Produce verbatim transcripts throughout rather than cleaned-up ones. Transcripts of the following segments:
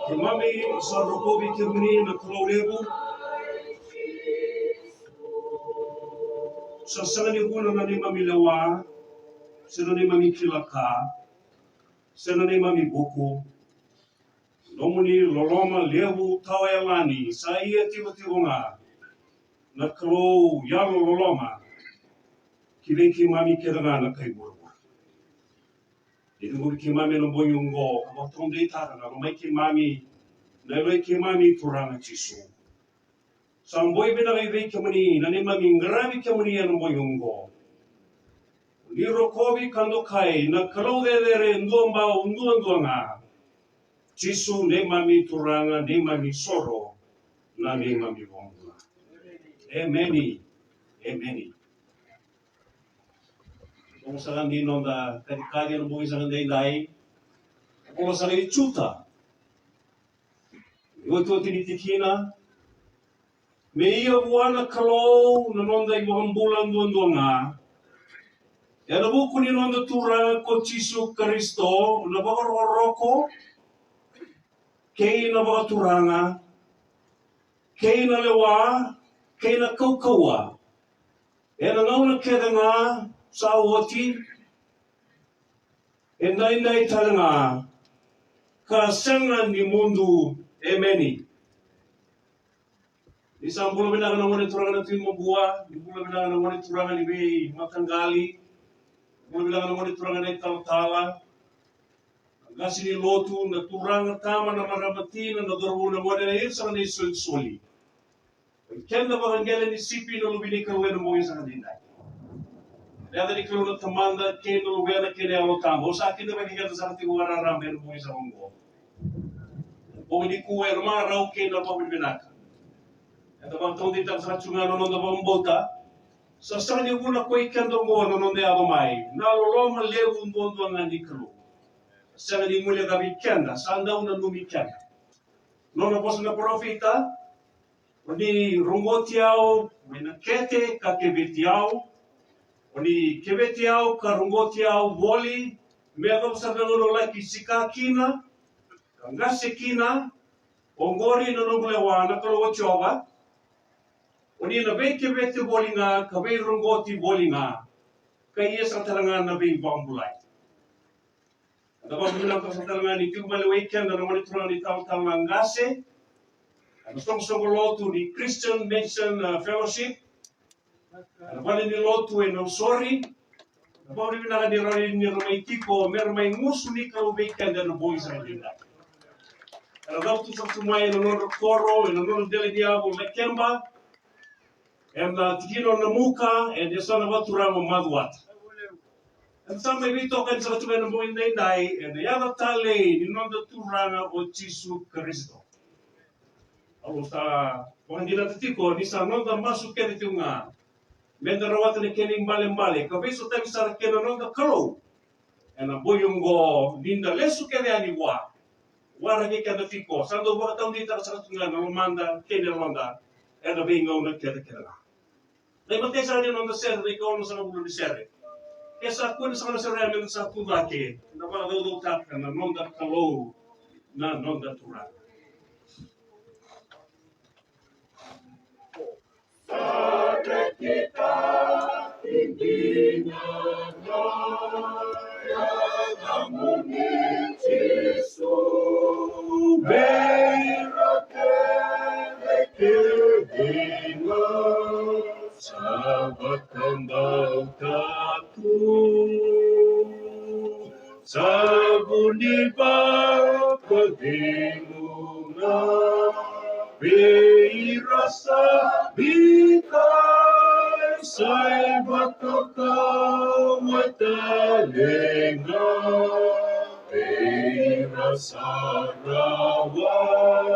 Keimami sa rokovi kemuni na Kalou levu. Sa sega ni vuna na neimami lewa, se na neimami kila ka, se na neimami vuku. Nomuni loloma levu tawayalani sa ia tikotiko ga na Kalou yalo loloma ki vei keimami kece ga na kai vuravura. Ni cuguri keimami ena bogi oqo ka vakataudeitaka na lomai keimami, na yaloi keimami Turaga Jisu. Sa boi vinaka i vei kemuni na neimami qaravi kemuni ena bogi oqo. Ni rokovi ka dokai na Kalou cecere duabau duadua ga. Jisu neimami Turaga, neimami soro, na neimami vakabula. Emeni. Emeni. Oqo saka ni noda kacikaci ena bogi saka daidai. Oqo saka i Juta. Iotioti ni tikina. Me ia vua na Kalou na noda iVakabula duadua ga, ena vuku ni noda Turaga ko Jisu Karisito, na vakarokoroko kei na vakaturaga kei na lewa kei na kaukauwa, ena gauna kece ga sa oti, edaidai tale ga, ka sega ni mudu. Emeni. Ni sa bula vinaka na gone turaga na Tui Mabua, ni bula vinaka na gone turaga ni veimataqali, bula vinaka na gone turaga na italatala, na qase ni lotu, na turaga, tama, na marama, tina, na cauravou, na gone, na ira sara na isolisoli. Keda vakaqele ni sipi na luve ni Kalou ena bogi saka daidai. Yaca ni Kalou na Tamada kei na Luvena kei na Yalo Tabu. Au sa kidavaki keda saka tiko vakararaba ena bogi saka oqo. Bogi nikua ena marau kei na vakavinavinaka. Eda vakataudeitaka saka tu ga na noda vakabauta. Sa sega ni vuna ko i keda oqo na noda yaco mai. Na loloma levu duadua ga ni Kalou. Sega ni guilecavi keda, sa dau nanumi keda. Nona vosa na parofita, o ni roqoti au mai na kete ka keveti au. O ni keveti au ka roqoti au voli, me yacova sara na gauna au laki sika kina, ka qase kina. Oqori na noqu lewa na Kalou o Jiova. O ni na veikeveti voli ga ka veiroqoti voli ga, ka ia saka tale ga na veivakabulai. Eda vakavinavinaka saka tale ga ni tiko mai lewai keda na gone turaga ni talatala na qase. Ena soqosoqo lotu ni Christian Mission, uh, Fellowship. Ena vale ni lotu e Nausori. Eda vakavinavinaka ni rawa ni ra mai tiko me ra mai gusu ni Kalou vei keda ena bogi saka daidai. Era cavutu saka tu mai ena nodra koro, ena nodra dela ni yavu Lakeba. Ena tikina o Namuka, ena yasana vakaturaga o Macuata. Eda sa mai veitokani saka tu ga ena bogi daidai ena yaca talei ni noda Turaga o Jisu Karisito. Au sa vakadinata tiko ni sa noda masu kece tiko ga meda rawata na kena ibalebale ka veisotavi sara kei na noda Kalou. Ena bogi oqo ni da lesu kece yani vua. Waraki keda tiko, sa dau vakataudeitaka saka tu ga na lomada kei na yaloda ena veigauna kece kece ga. Na imatai sara ni noda sere, na ikaono saka vula ni sere. Ke sa kune saka na sere ya meda sa tu cake, na vakacaucautaka na noda Kalou, na noda Turaga. Muni Jisu, vei ira kece kece ga sa vakabauta tu. Sa vu ni vakacegu ga vei ira sa veiqaravi, sa ivakavakau tale ga vei ira sa rawai.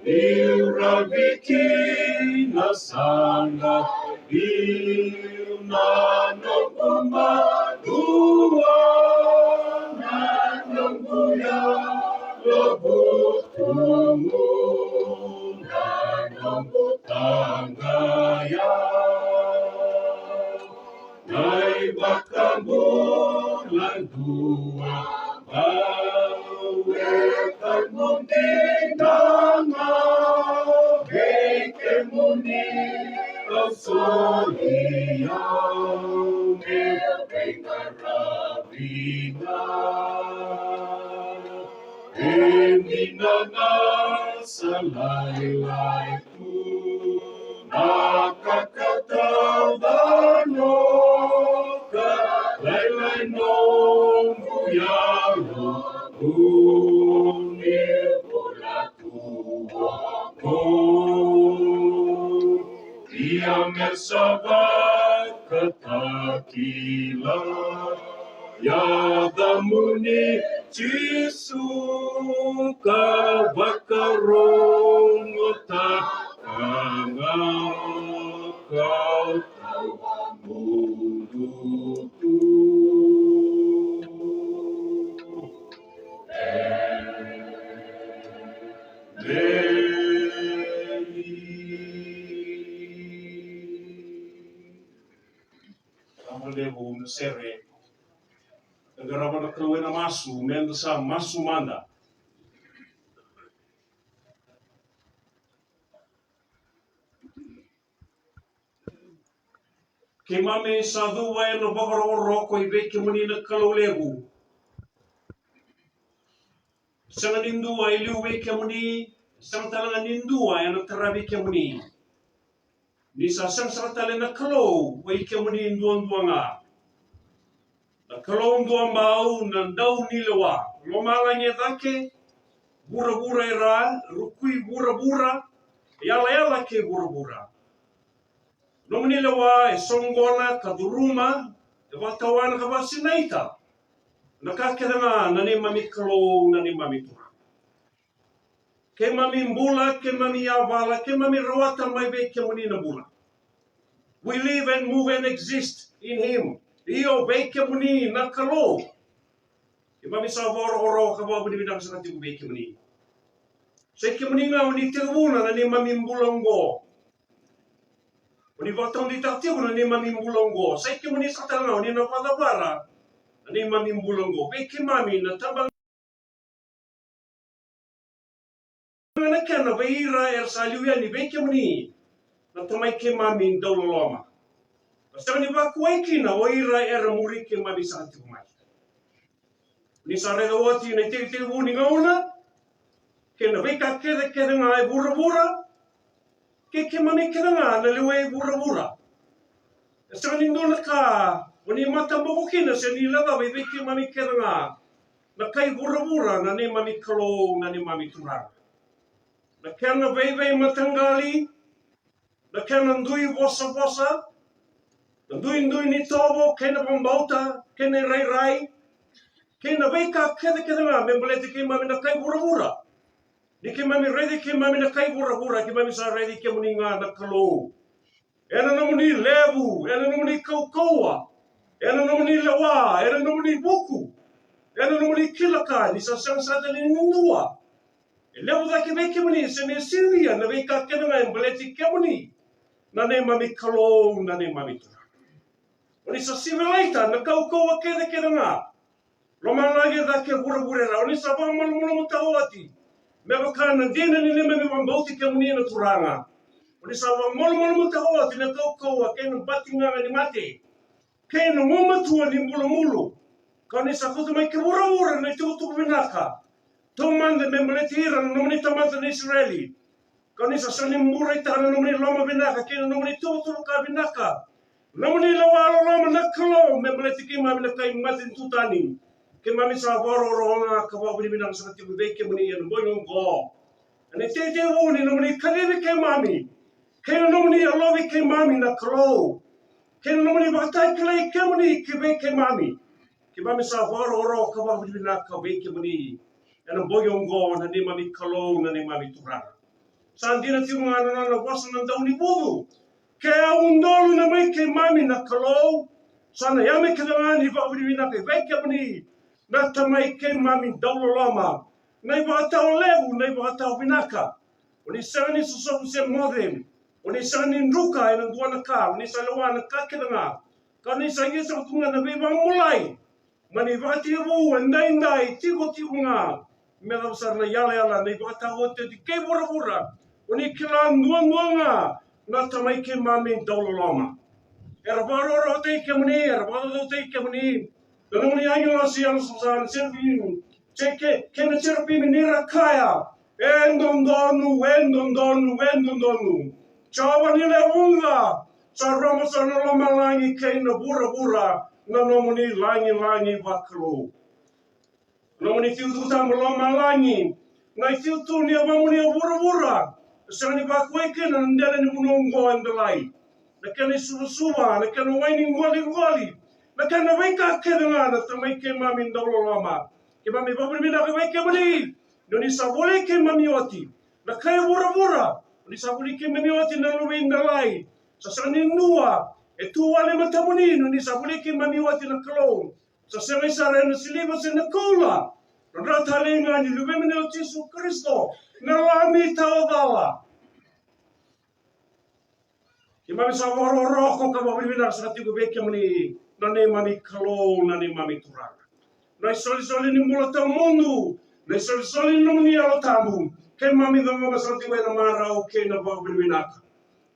Niu ravi kina sa qai biu na noqu madua, na noqu yalo vutugu, na noqu taqaya. Na iVakabula dua, au e taqomaki ga vei kemuni, au soli au meu veiqaravi ga. E dina ga sa lailai tu na ka ka tauca, no ka lailai noqu yalo, ni bula tu qo. Ia me sa vakatakila yacamuni Jisu, ka vakarogotaka ga ka tawamudu tu. Emeni. Vinaka vakalevu na sere. Da qarava na Kalou ena masu, meda sa masu mada. Keimami sa cuva ena vakarokoroko i vei kemuni na Kalou levu. Sega ni dua e liu vei kemuni, sega tale ga ni dua ena taravi kemuni. Ni sa sega sara tale na Kalou, o i kemuni duadua ga. Na Kalou duabau, na daunilewa, lomalagi e cake, vuravura e ra, rukui vuravura, yalayala kei vuravura. Nomuni lewa e soqona ka curuma, e vakatawana ka vakasinaita na ka kece ga, na neimami Kalou, na neimami Turaga. Keimami bula, keimami yavala, keimami rawata mai vei kemuni na bula. We live and move and exist in him. Io, vei kemuni na Kalou. Keimami sa vakarokoroko ka vakavinavinaka saka tiko vei kemuni. Sa i kemuni ga o ni tekivuna na neimami bula oqo. O ni vakataudeitaka tiko na neimami bula oqo. Sa i kemuni saka tale ga o ni na vakacavara na neimami bula oqo. Vei keimami na taba na kena vei ira era sa liu yani vei kemuni na Tamai keimami dauloloma. Ka sega ni vakuai kina o ira era muri keimami saka tiko mai. Ni sa raica oti na itekitekivu ni gauna kei na veika kece kece ga e vuravura, kei keimami kece ga na lewe i vuravura. E sega ni dua na ka o ni mataboko kina se ni lacava i vei keimami kece ga na kai vuravura, na neimami Kalou, na neimami Turaga. Na kena veiveimataqali, na kena dui vosavosa, na duidui ni tovo kei na vakabauta kei na irairai, kei na veika kecekece ga me baleti keimami na kai vuravura. Ni keimami raici keimami na kai vuravura, keimami sa raici kemuni ga na Kalou. Ena nomuni levu, ena nomuni kaukauwa, ena nomuni lewa, ena nomuni vuku, ena nomuni kila ka ni sa sega sara tale ni dua e levu cake vei kemuni se me silia na veika kece ga e baleti kemuni, na neimami Kalou, na neimami Turaga. O ni sa sivelaita na kaukauwa kecekece ga. Lomalagi e cake, vuravura e ra. O ni sa vakamalumalumutaka oti me vaka na dina ni neimami vakabauti kemuni na Turaga. O ni sa vakamalumalumutaka oti na kaukauwa kei na batigaga ni mate, kei na gumatua ni bulubulu, Ka o ni sa kauta mai ki vuravura na itukutuku vinaka taumada me baleti ira na nomuni tamata na Isireli. Ka o ni sa sega ni buraitaka na nomuni loma vinaka kei na nomuni tuvatuvaka vinaka, na nomuni lewa loloma na Kalou me baleti keimami na kai matanitu tani. Keimami sa vakarokoroko ga ka vakavinavinaka saka tiko vei kemuni ena bogi oqo. Ena iteitei vou ni nomuni kacivi keimami kei na nomuni yalovi keimami na Kalou, kei na nomuni vakatakilai kemuni ki vei keimami. Keimami sa vakarokoroko ka vakavinavinaka vei kemuni ena bogi oqo, na neimami Kalou, na neimami Turaga. Sa dina tiko ga na nona vosa na Daunivucu: Ke a udolu na mai keimami na Kalou, sa na yame kece ga ni vakavinavinaka vei kemuni na Tamai keimami dauloloma, na ivakatawa levu, na ivakatawa vinaka. O ni sega ni sosovu se moce, o ni sega ni druka ena dua na ka, o ni sa lewa na ka kece ga. Ka o ni sa ia saka tu ga na veivakabulai mai na ivakatekivu edaidai tiko tiko ga me yacova sara na iyalayala, na ivakataotioti kei vuravura. O ni kila duadua ga na Tamai keimami dauloloma. Era vakarokorokotaki kemuni, era vakacaucautaki kemuni na nomuni agilosi, agilosi sa na serafimi, se ke, kei na serafimi ni ra kaya: E dodonu, e dodonu, e dodonu, Jiova ni lewe vuqa, sa rogo sara na lomalagi kei na vuravura na nomuni lagilagi vakalou. Na nomuni itukutuku tabu lomalagi, na itutu ni yavamuni e vuravura, e sega ni vakuai kina na dela ni vanua oqo e Delai. Na kena isuvasuva, na kena wai ni qoliqoli, na kena veika kece ga na Tamai keimami dauloloma. Keimami vakavinavinaka vei kemuni ni o ni sa voli keimami oti na kai vuravura, o ni sa voli keimami oti na luve i Delai. Sa sega ni dua e tu wale e matamuni ni o ni sa voli keimami oti na Kalou. Sa sega sara ena siliva se na koula, na dra talei ga ni Luvemuni o Jisu Karisito, na Lami tawa cala. Keimami sa vakarokoroko ka vakavinavinaka saka tiko vei kemuni na neimami Kalou, na neimami Turaga. Na isolisoli ni bula tawamudu, na isolisoli ni nomuni Yalo Tabu, keimami ciqoma saka tiko ena marau kei na vakavinavinaka.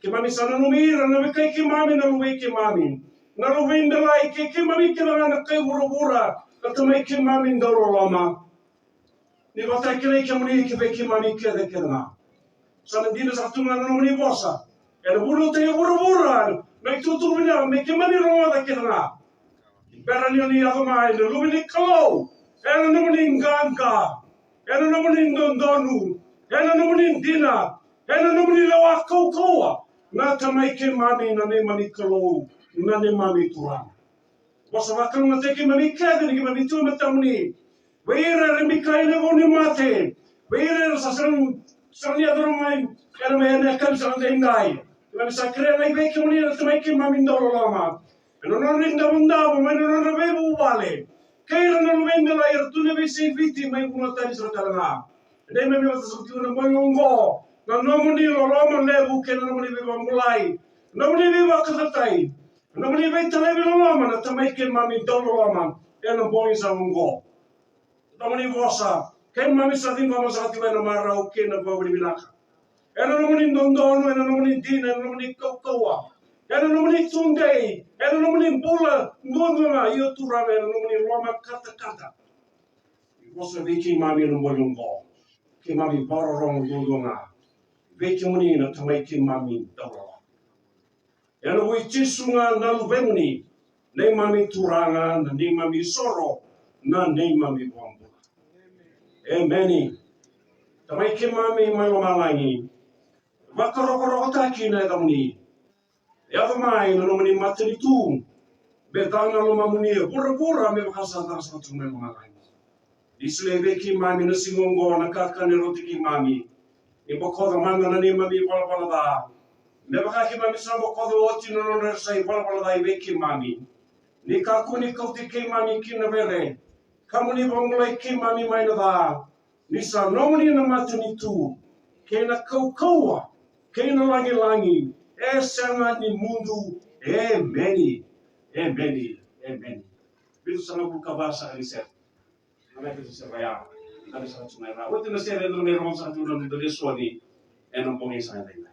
Keimami sa nanumi ira na wekai keimami, na luvei keimami, na luvei Delai, kei keimami kece ga na kai vuravura, na Tamai keimami dauloloma. Ni vakatakilai kemuni ki vei keimami kece kece ga. Sa na dina saka tu ga na nomuni vosa ena vunautaki vuravura na itukutuku vinaka me keimami rogoca kece ga. Ni bera ni o ni yaco mai na Luve ni Kalou, ena nomuni qaqa, ena nomuni dodonu, ena nomuni dina, ena nomuni lewa kaukauwa, na Tamai keimami, na neimami Kalou, na neimami Turaga. Vosa vakalougatataki keimami kece ni keimami tu e matamuni. Vei ira era bikai ena vau ni mate, vei ira era sa sega, sega ni yaco mai ena, mai ena yakavi saka edaidai. Keimami sa kerea ga vei kemuni na Tamai keimami dauloloma, ena nodra idavodavo mai na nodra veivuvale, kei ira na luvei Delai era tu ena veiyasai Viti mai vanua tani sara tale ga. Ena neimami vata saka tiko ena bogi oqo na nomuni loloma levu kei na nomuni veivakabulai, na nomuni veivakacatai, na nomuni veitalevi loloma, na Tamai keimami dauloloma, ena bogi saka oqo. Nomuni vosa keimami sa ciqoma saka tiko ena marau kei na vakavinavinaka. Ena nomuni dodonu, ena nomuni dina, ena nomuni kaukauwa, ena nomuni tudei, ena nomuni bula duadua ga, io Turaga, ena nomuni loma katakata. Ni vosa vei keimami ena bogi oqo, keimami vakarorogo duadua ga vei kemuni na Tamai keimami dauloloma. Ena vuku i Jisu ga na Luvemuni, neimami Turaga, na neimami isoro, na neimami iVakabula. Emeni. Tamai keimami mai lomalagi, vakarokorokotaki na yacamuni. Yaco mai na nomuni matanitu me caka na lomamuni e vuravura me vaka sa caka saka tu mai lomalagi. Ni solia vei keimami na siga oqo na kakana e rauti keimami. Ni bokoca mada na neimami ivalavala ca me vaka keimami sa bokoca oti na nodra sa ivalavala ca i vei keimami. Ni kakua ni kauti keimami ki na vere, ka mo ni vakabulai keimami mai na ca. Ni sa nomuni na matanitu kei na kaukauwa kei na lagilagi e sega ni mudu. Emeni. Emeni. Emeni. Vitusagavulu ka va saka ni sere. Na vitusagavulu ka va ya. Na vitusagavulu ka va ya. Oti na sere e dua na mai rogoca saka tu na noda lesoni ena bogi saka edaidai.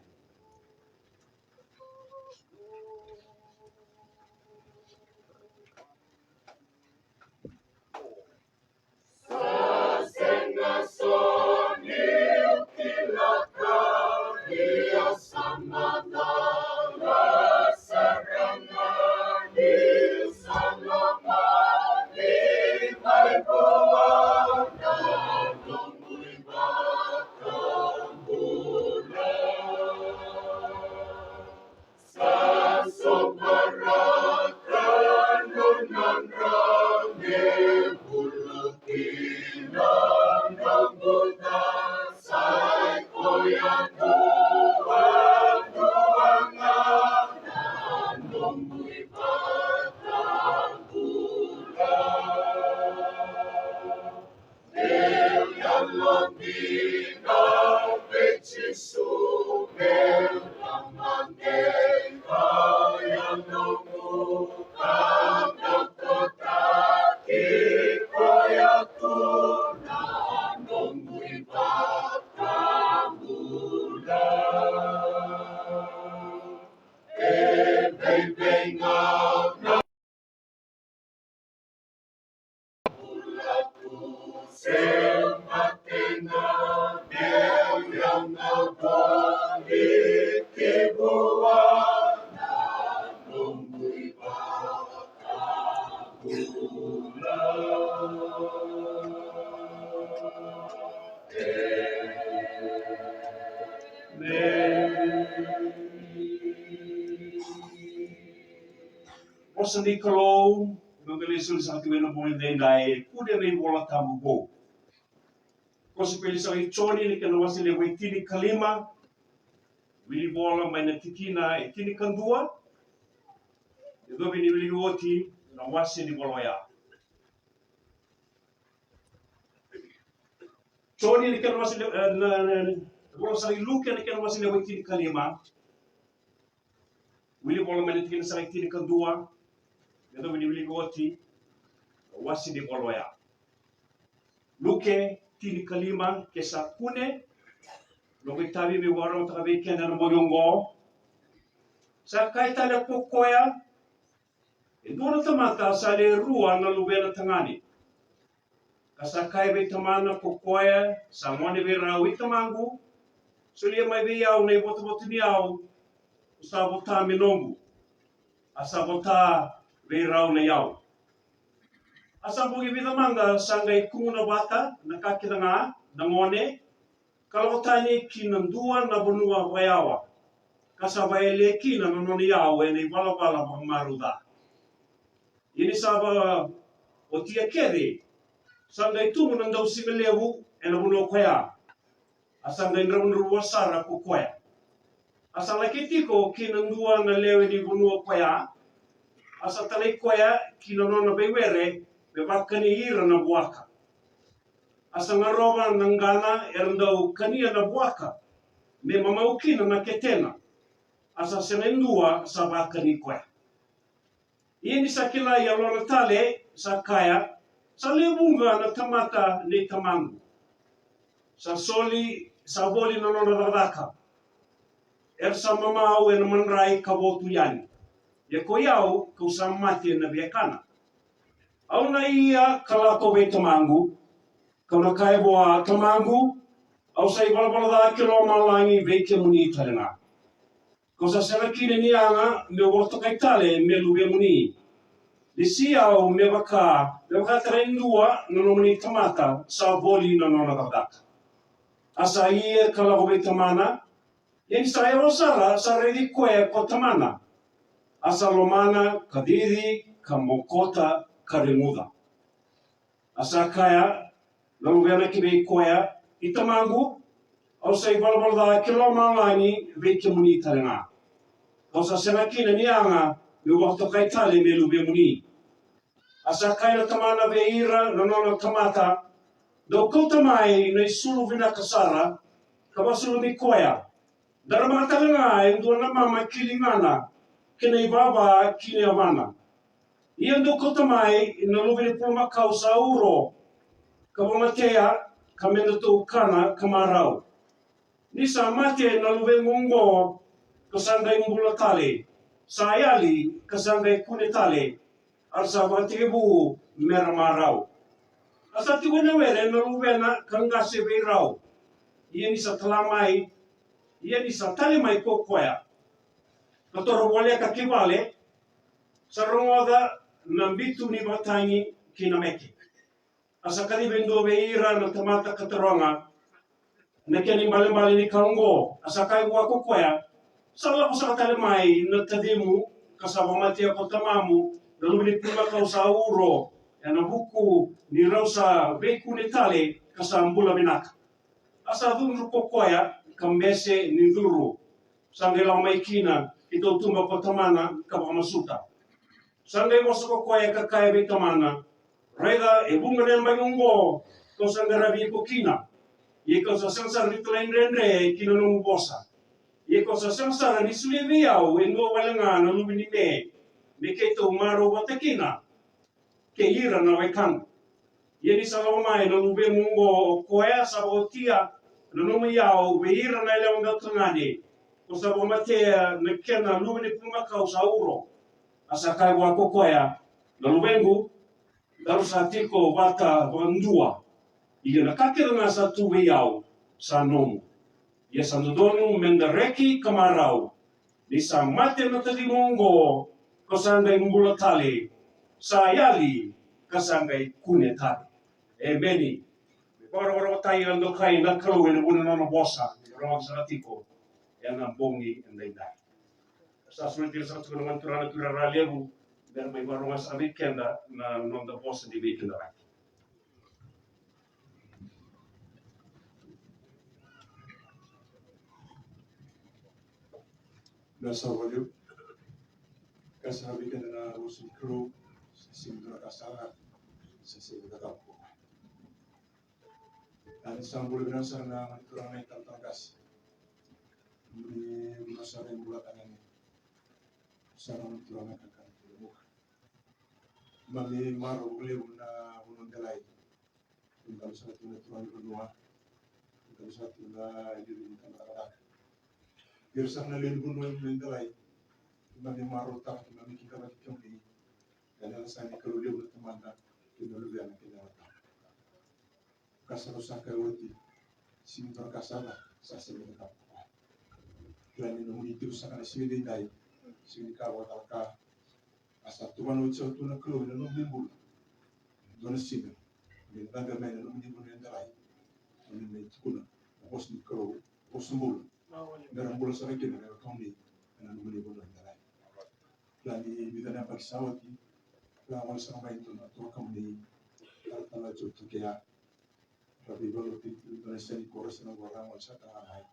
Vosa ni Kalou, noda lai solisoli tiko ena bogi edaidai, kune na iVola Tabu vou. Kosipeli saka i Joni, na kena wase levu e tinikalima, wili vola mai na tikina e tinikadua, e dua vei ni wili oti na wase ni vola oya. Joni na kena wase levu, e, na, na, na, vola saka i Luke na kena wase levu e tinikalima, wili vola mai na tikina saka e tinikadua, e dua vei ni wili oti na wase ni vola oya. Luke tinikalima, ke sa kune, noqu itavi meu vakarogoca vei keda na bogi oqo. Sa kaya tale ko koya, e dua na tamata sa le rua na luvena tagane. Ka sa kaya vei tamana ko koya sa gone vei rau, i tamaqu, solia mai vei au na ivotavota ni yau au sa vota me noqu. A sa vota vei rau na yau. A sa bogi vica mada sa qai kuguna vata na ka kece ga na gone, ka lako tani ki na dua na vanua vakayawa, ka sa vakayalia kina na nona iyau ena ivalavala vakamarau ca. Ia ni sa vakaotia kece, sa qai tubu na dausiga levu ena vanua koya. A sa qai dravudravua sara ko koya. A sa laki tiko ki na dua na lewe ni vanua koya. A sa talai koya ki na nona veiwere me vakani ira na vuaka. A sa garova na qana era dau kania na vuaka me mamau kina na ketena. A sa sega e dua sa vakani koya. Ia ni sa kila e yalona tale, sa kaya, sa lewe vuqa na tamata nei tamaqu. Sa soli, sa voli na nodra cakacaka. Era sa mamau ena madrai ka votu yani. Ia ko i au, kau sa mate na viakana. Au na ia ka lako vei tamaqu, kau na kaya vua, tamaqu, au sa ivalavala ca ki lomalagi vei kemuni tale ga. Kau sa sega kina ni yaga meu vakatokai tale me luvemuni. Lesi au me vaka, me vaka tale e dua na nomuni tamata sa voli na nona cakacaka. A sa ia ka lako vei tamana, ia ni sa yawa sara sa raici koya ko tamana. A sa lomana, ka cici, ka mokota, ka reguca. A sa kaya na luvena ki vei koya, i tamaqu, au sa ivalavala ca ki lomalagi vei kemuni tale ga. Au sa sega kina ni yaga meu vakatokai tale me luvemuni. A sa kaya na tamana vei ira na nona tamata, dou kauta mai na isulu vinaka sara, ka vakasulumi koya. Daramaka tale ga e dua na mama ki ligana, kei na ivava ki na yavana. Ia dou kauta mai na luve ni pulumakau sa uro, ka vakamatea, ka me datou kana ka marau. Ni sa mate na luvequ oqo, ka sa qai bula tale, sa yali, ka sa qai kune tale, a ra sa vakatekivu me ra marau. A sa tiko ena were na luvena ka qase vei rau. Ia ni sa tala mai, ia ni sa tale mai ko koya, ka toro voleka ki vale, sa rogoca na bitu ni vakatagi kei na meke. A sa kaciva e dua vei ira na tamata ka taroga na kena ibalebale ni ka oqo. A sa kaya vua ko koya, sa lako saka tale mai na tacimu, ka sa vakamatea ko tamamu na luve ni pulumakau sa uro, ena vuku ni rau sa veikune tale ka sa bula vinaka. A sa cudru ko koya ka bese ni curu. Sa qai lako mai kina ki tautuba ko tamana ka vakamasuta. Sa qai vosa ko koya ka kaya vei tamana, raica e vuqa na yabaki oqo kau sa qaravi iko kina. Ia kau sa sega sara ni talaidredre ki na nomu vosa. Ia kau sa sega sara ni solia vei au e dua wale ga na luve ni me, me keitou marau vata kina kei ira na wekaqu. Ia ni sa lako mai na luvemu oqo, o koya sa vakaotia na nomu iyau vei ira na yalewa dautagane. Ko sa vakamatea na kena luve ni pulumakau sa uro. A sa kaya vua ko koya, na luvequ, daru sa tiko vata vakadua. Ia na ka kece ga sa tu vei au sa nomu. Ia sa dodonu me da reki ka marau. Ni sa mate na tacimu oqo, ko sa qai bula tale. Sa yali ka sa qai kune tale. Emeni. Me vakarokorokotaki ena dokai na Kalou ena vuku ni nona vosa. Me rogoca sara tiko ena bogi edaidai. Sa sureti ira sara tiko na gone turaga na Turaga Ralevu me ra mai vakarogoca sara vei keda na noda vosa ni veikidavaki. Na sa valeu ka sa vei keda na vosa ni Kalou. Sa sega ni dua na ka sa, sa sega ni dua na ka. Ani sa bula vinaka sara na gone turaga na italatala qase. Ni bula sara na bula tagane. Sara na gone turaga na kakana turaga muka. Mami marau vakalevu na vanua delai. Ni bula sara tu na turaga ni vanua. Ni bula sara tu na iliuliu ni tabacakacaka. Ira sara na lewe ni vanua ni delai. Mami marau tara ki mami kidavaki kemuni. Ena yaca sa ni Kalou levu na Tamada kei na Luvena kei na Yalo Tabu. Ka sa rau sa kaya oti, sega ni dua na ka sa ca, sa sega ni dua na ka. Kila ni nomuni tiko saka na siga edaidai, sega ni ka vakatala ka. A sa tuvana oti saka tu na Kalou ena nomuni bula. Dua na siga me dabe mai na nomuni bula e darai. Nomuni mai tukuna na vosa ni Kalou, vosa bula. Me ra bula saka kina na wekaqu ena nomuni bula e darai. Kila ni vica na yabaki sa oti, kila gole saka mai tu na tuakamuni, talatala Joe Tukea. Ra veivaluti tu na seni koro sa na gora mo sa ta mai.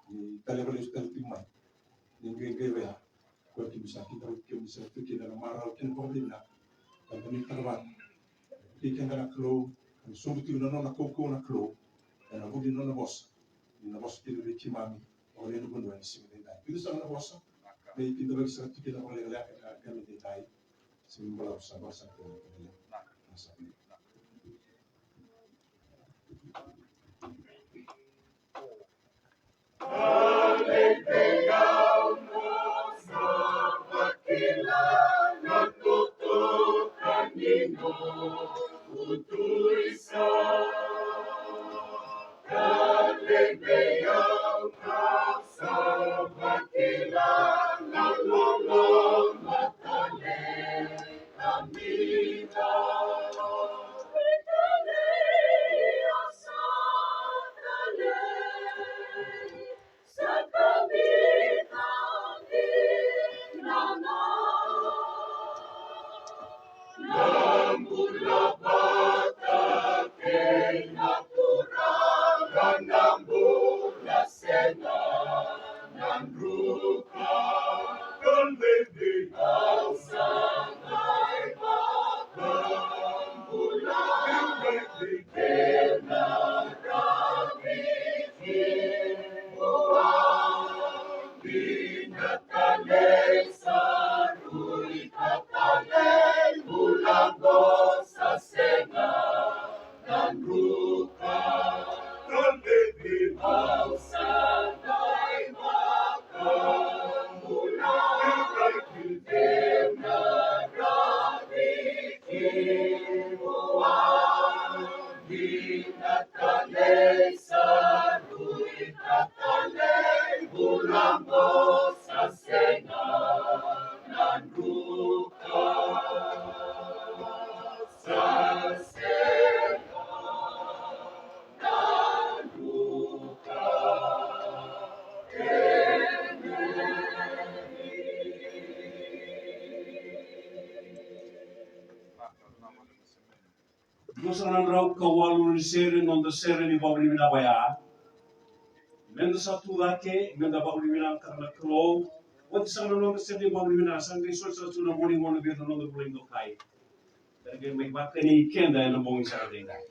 Ni tale vale sa tale tu mai. Ni ngai ngai vea. Ko ki misa ki tau ki misa tu ki na marau ki na ko vina. Ka ni tau vata. Ki kenda na Kalou, ka ni sobu tu na nona kaukauwa na Kalou. Ena vuku ni nona vosa. Ni na vosa ki na vei keimami. O le na vanua ni siga ni dai. Ki na sa na vosa. Me ki na vei sa tu ki na vale leka na kena ni dai. Siga ni balavu sa vosa ki na kena leka. Na sa. Dua sagavulu ka walu ni sere, noda sere ni vakavinavinaka oya. Meda sa tu cake, meda vakavinavinakataka na Kalou. Oti saka na noda sere ni vakavinavinaka, sa qai soli saka tu na vuli gona vei ira na noda vuli dokai. Meda qai mai vakani keda ena bogi saka edaidai.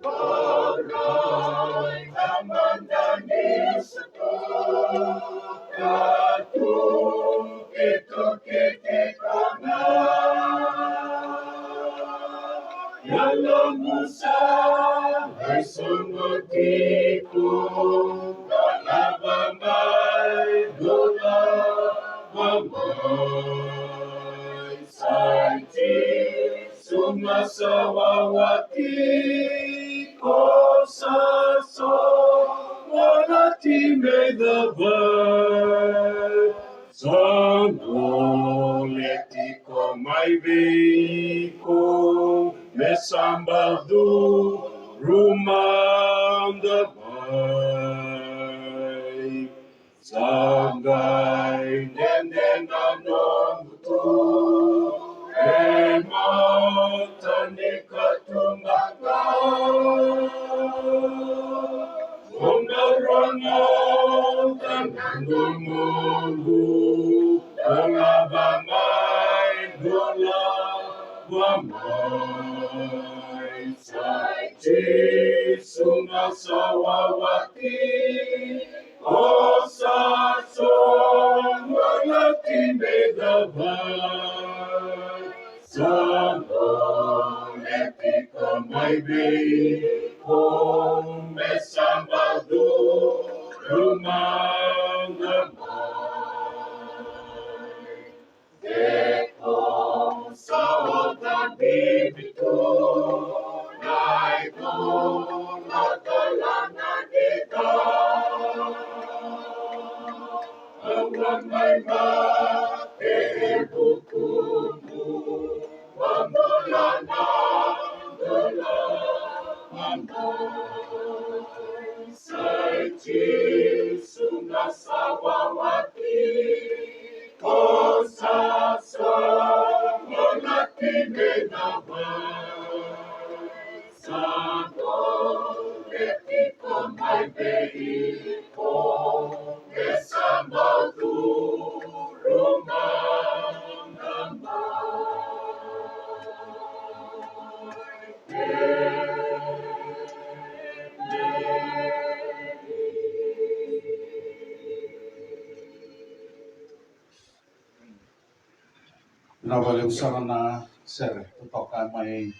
Dorai tamata ni sutu ka tukituki tiko ga. Yalomu sa qai sogo tiko, dolava mai, dolava mai. Sa i Jisu na sa wawa tiko, sa sogo na ti me cava. Sa gole tiko mai vei iko, me sa bau curu mada mai. Sa qai dede na noqu tu e mata ni katuba ga. Mo na rogoca na domoqu, dolava mai, dolava mai. Sa i Jisu na sa wawa tiko, sa sogo na ti me cava. Sa gole tiko mai vei iko, me sa bau curu mada mai. Iko sa ota bibi tu na iko na tala na dita. Aua mai mate e vukumu, wa bula na bula mai. Sa i Jisu na sa wawa tiko, sa sogo na ti me cava. Sa gole tiko mai vei iko, me sa bau curu mada mai. Vinaka vakalevu sara na sere totoka mai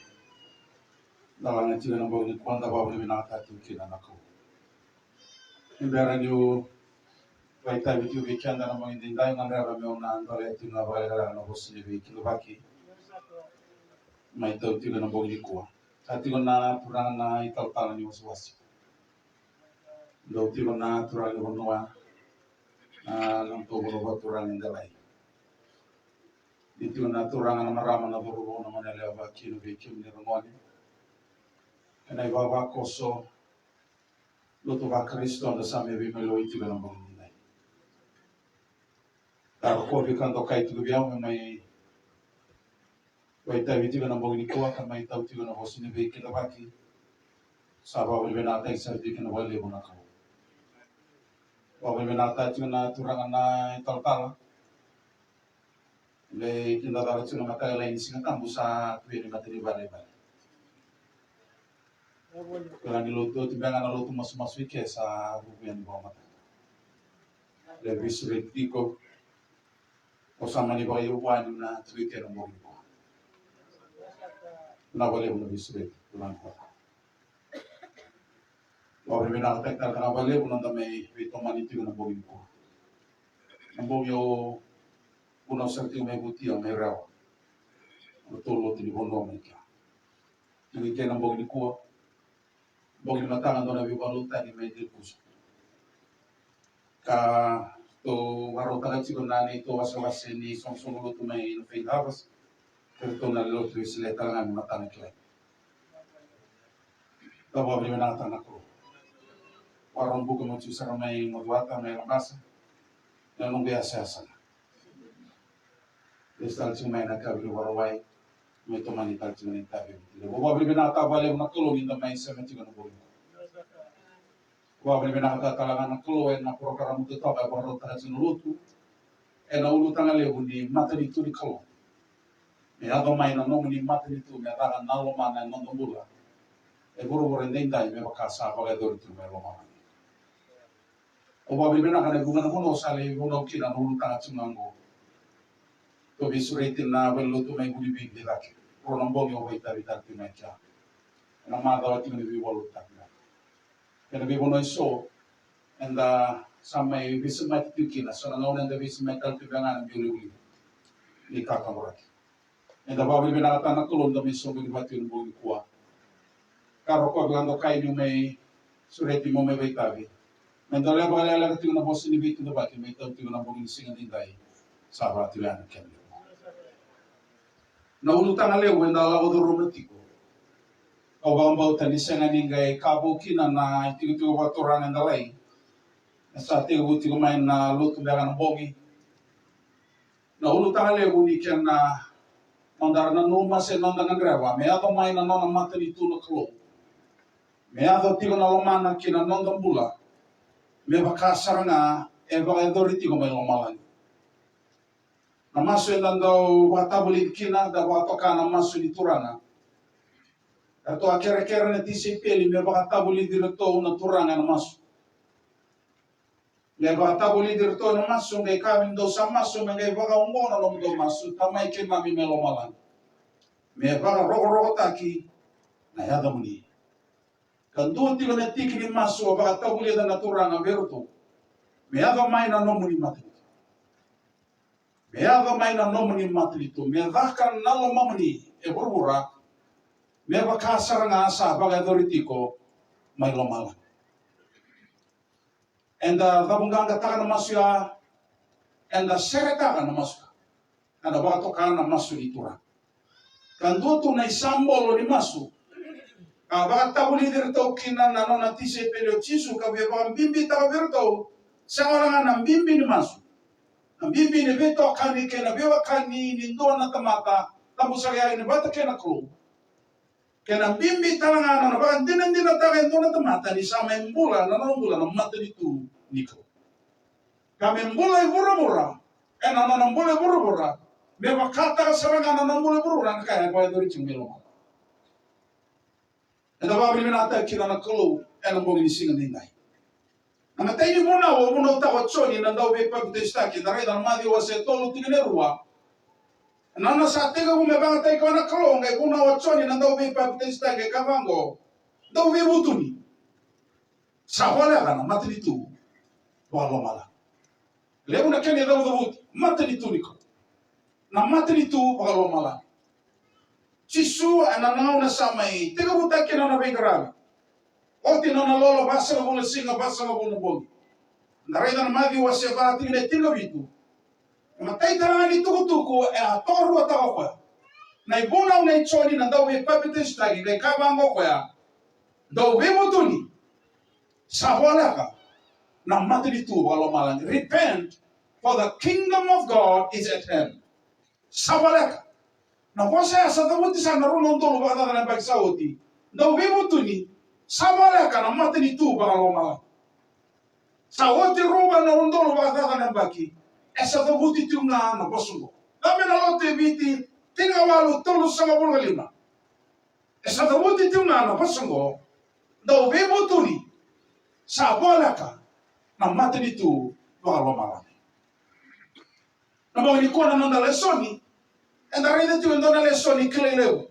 na laga tiko na bogi ni kua, da vakavinavinakataka tiko kina na Kalou. Ni bera niu vakaitavi tiko vei keda na bogi edaidai, au gadreva meu na dolea tiko na vakalekaleka na vosa ni veikidavaki mai tau tiko na bogi ni kua. Sa tiko na turaga na italatala ni wasewase. Dau tiko na turaga ni vanua, na nodatou vanua vakaturaga e Delai. Ni tiko na turaga, na marama, na cauravou, na goneyalewa, vakakina vei kemuni na gone. Kei na ivavakoso lotu vaKarisito da sa mai veimaliwai tiko ena bogi ni dai. Ka rokovi ka dokai tiko vei au me mai vakaitavi tiko ena bogi ni kua ka mai tau tiko na vosa ni veikidavaki. Sa vakavinavinakataki sara tiko kina vakalevu na Kalou. Vakavinavinakataki tiko na turaga na italatala. Lai kida cala tiko na mataka lailai ni Siga Tabu sa tu yani mata ni vale i vale. Kila ni lotu oti beka na lotu masumasu i ke sa vuku yani vakamataka. Lai veisureti tiko. Ko sa mani vakaiuva ni na tu i ke na bogi ni kua. Na vakalevu na veisureti turaga ni kua. Vakavinavinakataka tale ga vakalevu na noda mai veitomani tiko na bogi ni kua. Na bogi au vunau sara tiko mai Vutia, mai Rewa. Na tou lotu ni vanua mai kea. Tiko i ke na bogi ni kua. Bogi ni mataka dua na veivakalotutaki mai Delikusa. Ka tou vakarautaka tiko na neitou wasewase ni soqosoqo lotu mai na Faith Harvest. Kei ratou na lotu e Wesele tale ga me matana kilai. Ka vakavinavinakataka na Kalou. Vakarau buka meu tiko sara mai Macuata, mai Labasa. Na noqu yasayasa ga. Lesu tale tiko mai na yakavi ni Vakarauwai. Meu tomani tale tiko na itavi e Viti Levu. Vakavinavinakataka vakalevu na Kalou ni da mai sema tiko na bogi. Vakavinavinakataka tale ga na Kalou ena porokaramu totoka e vakarautaka tiko na lotu ena ulutaga levu ni matanitu ni Kalou. Me yaco mai na nomuni matanitu me caka na lomana ena noda bula. e vuravura edaidai me vaka sa vakayacori tu mai lomalagi. Au vakavinavinaka ena vuqa na vanua au sa lai vanua kina na ulutaga tiko ga oqo. Tou veisureti na valenilotu mai Vunivili e cake. Rua na bogi au vakaitavi tale tiko mai kea. Ena macawa tiko ni veivakalotutaki ga. Kei na veivanua eso eda sa mai veisemati tiko kina, so na gauna eda veisemati tale tiko ga na biu levulevule ni kakaboroki. Eda vakavinavinakataka na Kalou da mai soqoni vata tiko ena bogi nikua. Ka rokovi ka dokai niu mai sureti mo mai vakaitavi. Meda levu vakalekaleka tiko na vosa ni veitudavaki me tau tiko na bogi ni siga edaidai. Sa vakatulea na kena levu. Na ulutaga levu eda lako curuma tiko. Au vakabauta ni sega ni qai ka vou kina na itikotiko vakaturaga eda lai. E sa tekivu tiko mai na lotu beka na bogi. Na ulutaga levu ni kena noda nanuma se noda gadreva me yaco mai na nona matanitu na Kalou. Me yaco tiko na lomana ki na noda bula. Me vaka sara ga e vakayacori tiko mai lomalagi. Na masu eda dau vakatavulici kina, da vakatoka na masu ni Turaga. Eratou a kerekere na tisaipeli me vakatavulici iratou na Turaga ena masu. Me vakatavulici iratou ena masu, qai kaya vei iratou, sa masu, me qai vakaoqo na nomudou masu, Tamai keimami mai lomalagi, me vakarokorokotaki na yacamuni. Ka dua tiko na tiki ni masu a vakatavulica na Turaga vei iratou. Me yaco mai na nomuni matanitu. Me yaco mai na nomuni matanitu. Me caka na lomamuni e vuravura. Me vaka sara ga sa vakayacori tiko mai lomalagi. Eda cavuqaqataka na masu ya. Eda seretaka na masu ya. Eda vakatoka na masu ni Turaga. Ka dua tu na isabolo ni masu ka vakatavulici iratou kina na nona tisaipeli o Jisu, ka via vakabibitaka vei iratou. Sega wale ga na bibi ni masu, na bibi ni veitokani kei na veiwekani ni dua na tamata tabu saka yani vata kei na Kalou. Kei na bibi tale ga na nona vakadinadinataka e dua na tamata ni sa mai bula na nona bula na matanitu ni Kalou. Ka me bula i vuravura, ena nona bula i vuravura, me vakataka sara ga na nona bula i vuravura na ka e vakayacori tiko mai lomalagi. Eda vakavinavinakataka kina na Kalou ena bogi ni siga edaidai. Na imatai ni vunau, au vunautaka o Joni na dauveipapitaisotaki, eda raica na Maciu wase tolu tikina e rua. Na nona sa tekivu me vakayagataki koya na Kalou, qai vunau o Joni na dauveipapitaisotaki, e kaya vaqo, dauveivutuni. Sa voleka na matanitu vakalomalagi. Levu na kena icavucavuti, matanitu ni Kalou. Na matanitu vakalomalagi. Jisu ena gauna sa mai tekivutaki kina na nona veiqaravi. Oti na nona lolo vasagavulu na siga, vasagavulu na bogi. Da raica na Maciu wase va tikina e tinikavitu. Na imatai tale ga ni tukutuku e a tokaruataka o koya. Na ivunau nei Joni na dauveipapitaisotaki, qai kaya vaqo o koya, dauveivutuni. Sa voleka na matanitu vakalomalagi. Repent, for the kingdom of God is at hand. Sa voleka. Na vosa ya sa cavuti sara na rua na udolu vakacaca na yabaki sa oti. Dauveivutuni, sa voleka na matanitu vakalomalagi. Sa oti rua na udolu vakacaca na yabaki, e sa cavuti tiko ga na vosa oqo. Cava na lotu e Viti, tinikawalu tolusagavulu ka lima. E sa cavuti tiko ga na vosa oqo, dauveivutuni, sa voleka na matanitu vakalomalagi. Na bogi nikua na noda lesoni, eda raica tiko e dua na lesoni kilai levu.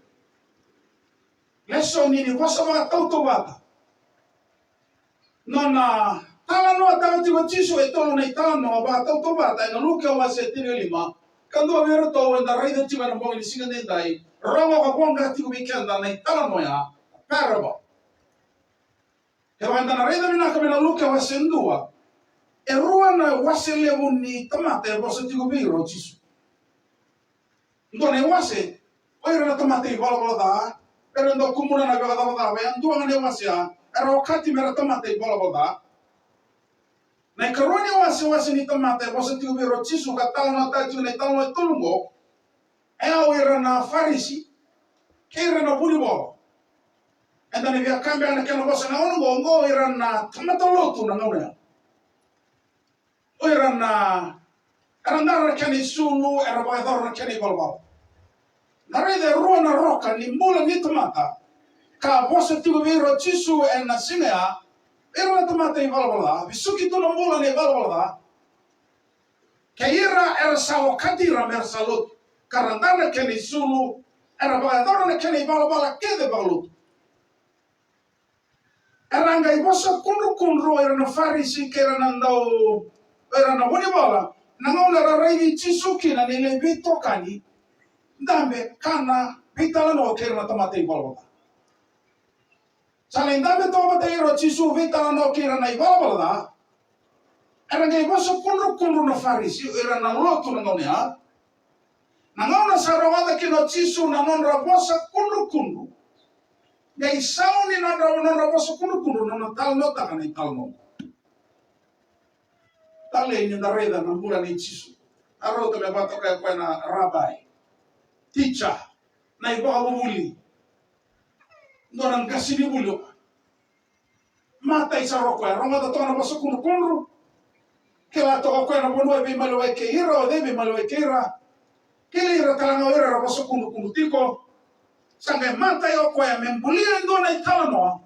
Lesoni ni vosa vakatautauvata. Nona talanoataka tiko o Jisu e tolu na italanoa vakatautauvata ena Luke wase tinikalima. Ka dua vei iratou eda raica tiko ena bogi ni siga edaidai, rogo ka voqa tiko vei keda na italanoa ya, parable. Kevaka eda na raica vinaka mai na Luke wase dua, e rua na iwase levu ni tamata e vosa tiko vei ira o Jisu. Dua na iwase, o ira na tamata ivalavala ca, era dau kumuna na vakacavacava, e dua ga na iwase ya, era okati me ra tamata ivalavala ca. Na ikarua ni wase, wase ni tamata e vosa tiko vei ira o Jisu ka talanoataka tiko na italanoa e tolu oqo, e o ira na Farisi kei ira na vunivola. Eda na via kaya beka na kena vosa na gauna oqo, oqo o ira na tamata lotu na gauna ya. O ira na, era dara na kena isulu, era vakayacora na kena ivalavala. Na raica e rua na roka ni bula ni tamata. ka vosa tiko vei ira o Jisu ena siga ya, ira na tamata ivalavala ca, vesuki tu na bula na ivalavala ca. Kei ira era sa okati ira me ra sa lotu, ka ra dara na kena isulu, era vakayacora na kena ivalavala kece vakalotu. Era qai vosa kudrukudru o ira na Farisi kei ira na dau, o ira na vunivola, na gauna era raici Jisu kina ni lai veitokani, dabe, kana, veitalanoa kei ira na tamata ivalavala ca. Sa lai dabe toka vata ira o Jisu, veitalanoa kei ira na ivalavala ca. Era qai vosa kudrukudru na Farisi, o ira na lotu na gauna ya. Na gauna sa rogoca kina o Jisu na nodra vosa kudrukudru, qai sau ni nodra, nodra vosa kudrukudru na nona talanoataka na italanoa. Talei ni da raica na bula nei Jisu. A rauta me vakatokai koya na rabai, teacher, na ivakavuvuli, dua na qasenivuli o koya. Matai sara o koya, rogoca toka na vosa kudrukudru. Kila toka o koya na vanua e veimaliwai kei ira, o cei e veimaliwai kei ira. Kila ira tale ga o ira era vosa kudrukudru tiko. Sa qai matai o koya me bulia e dua na italanoa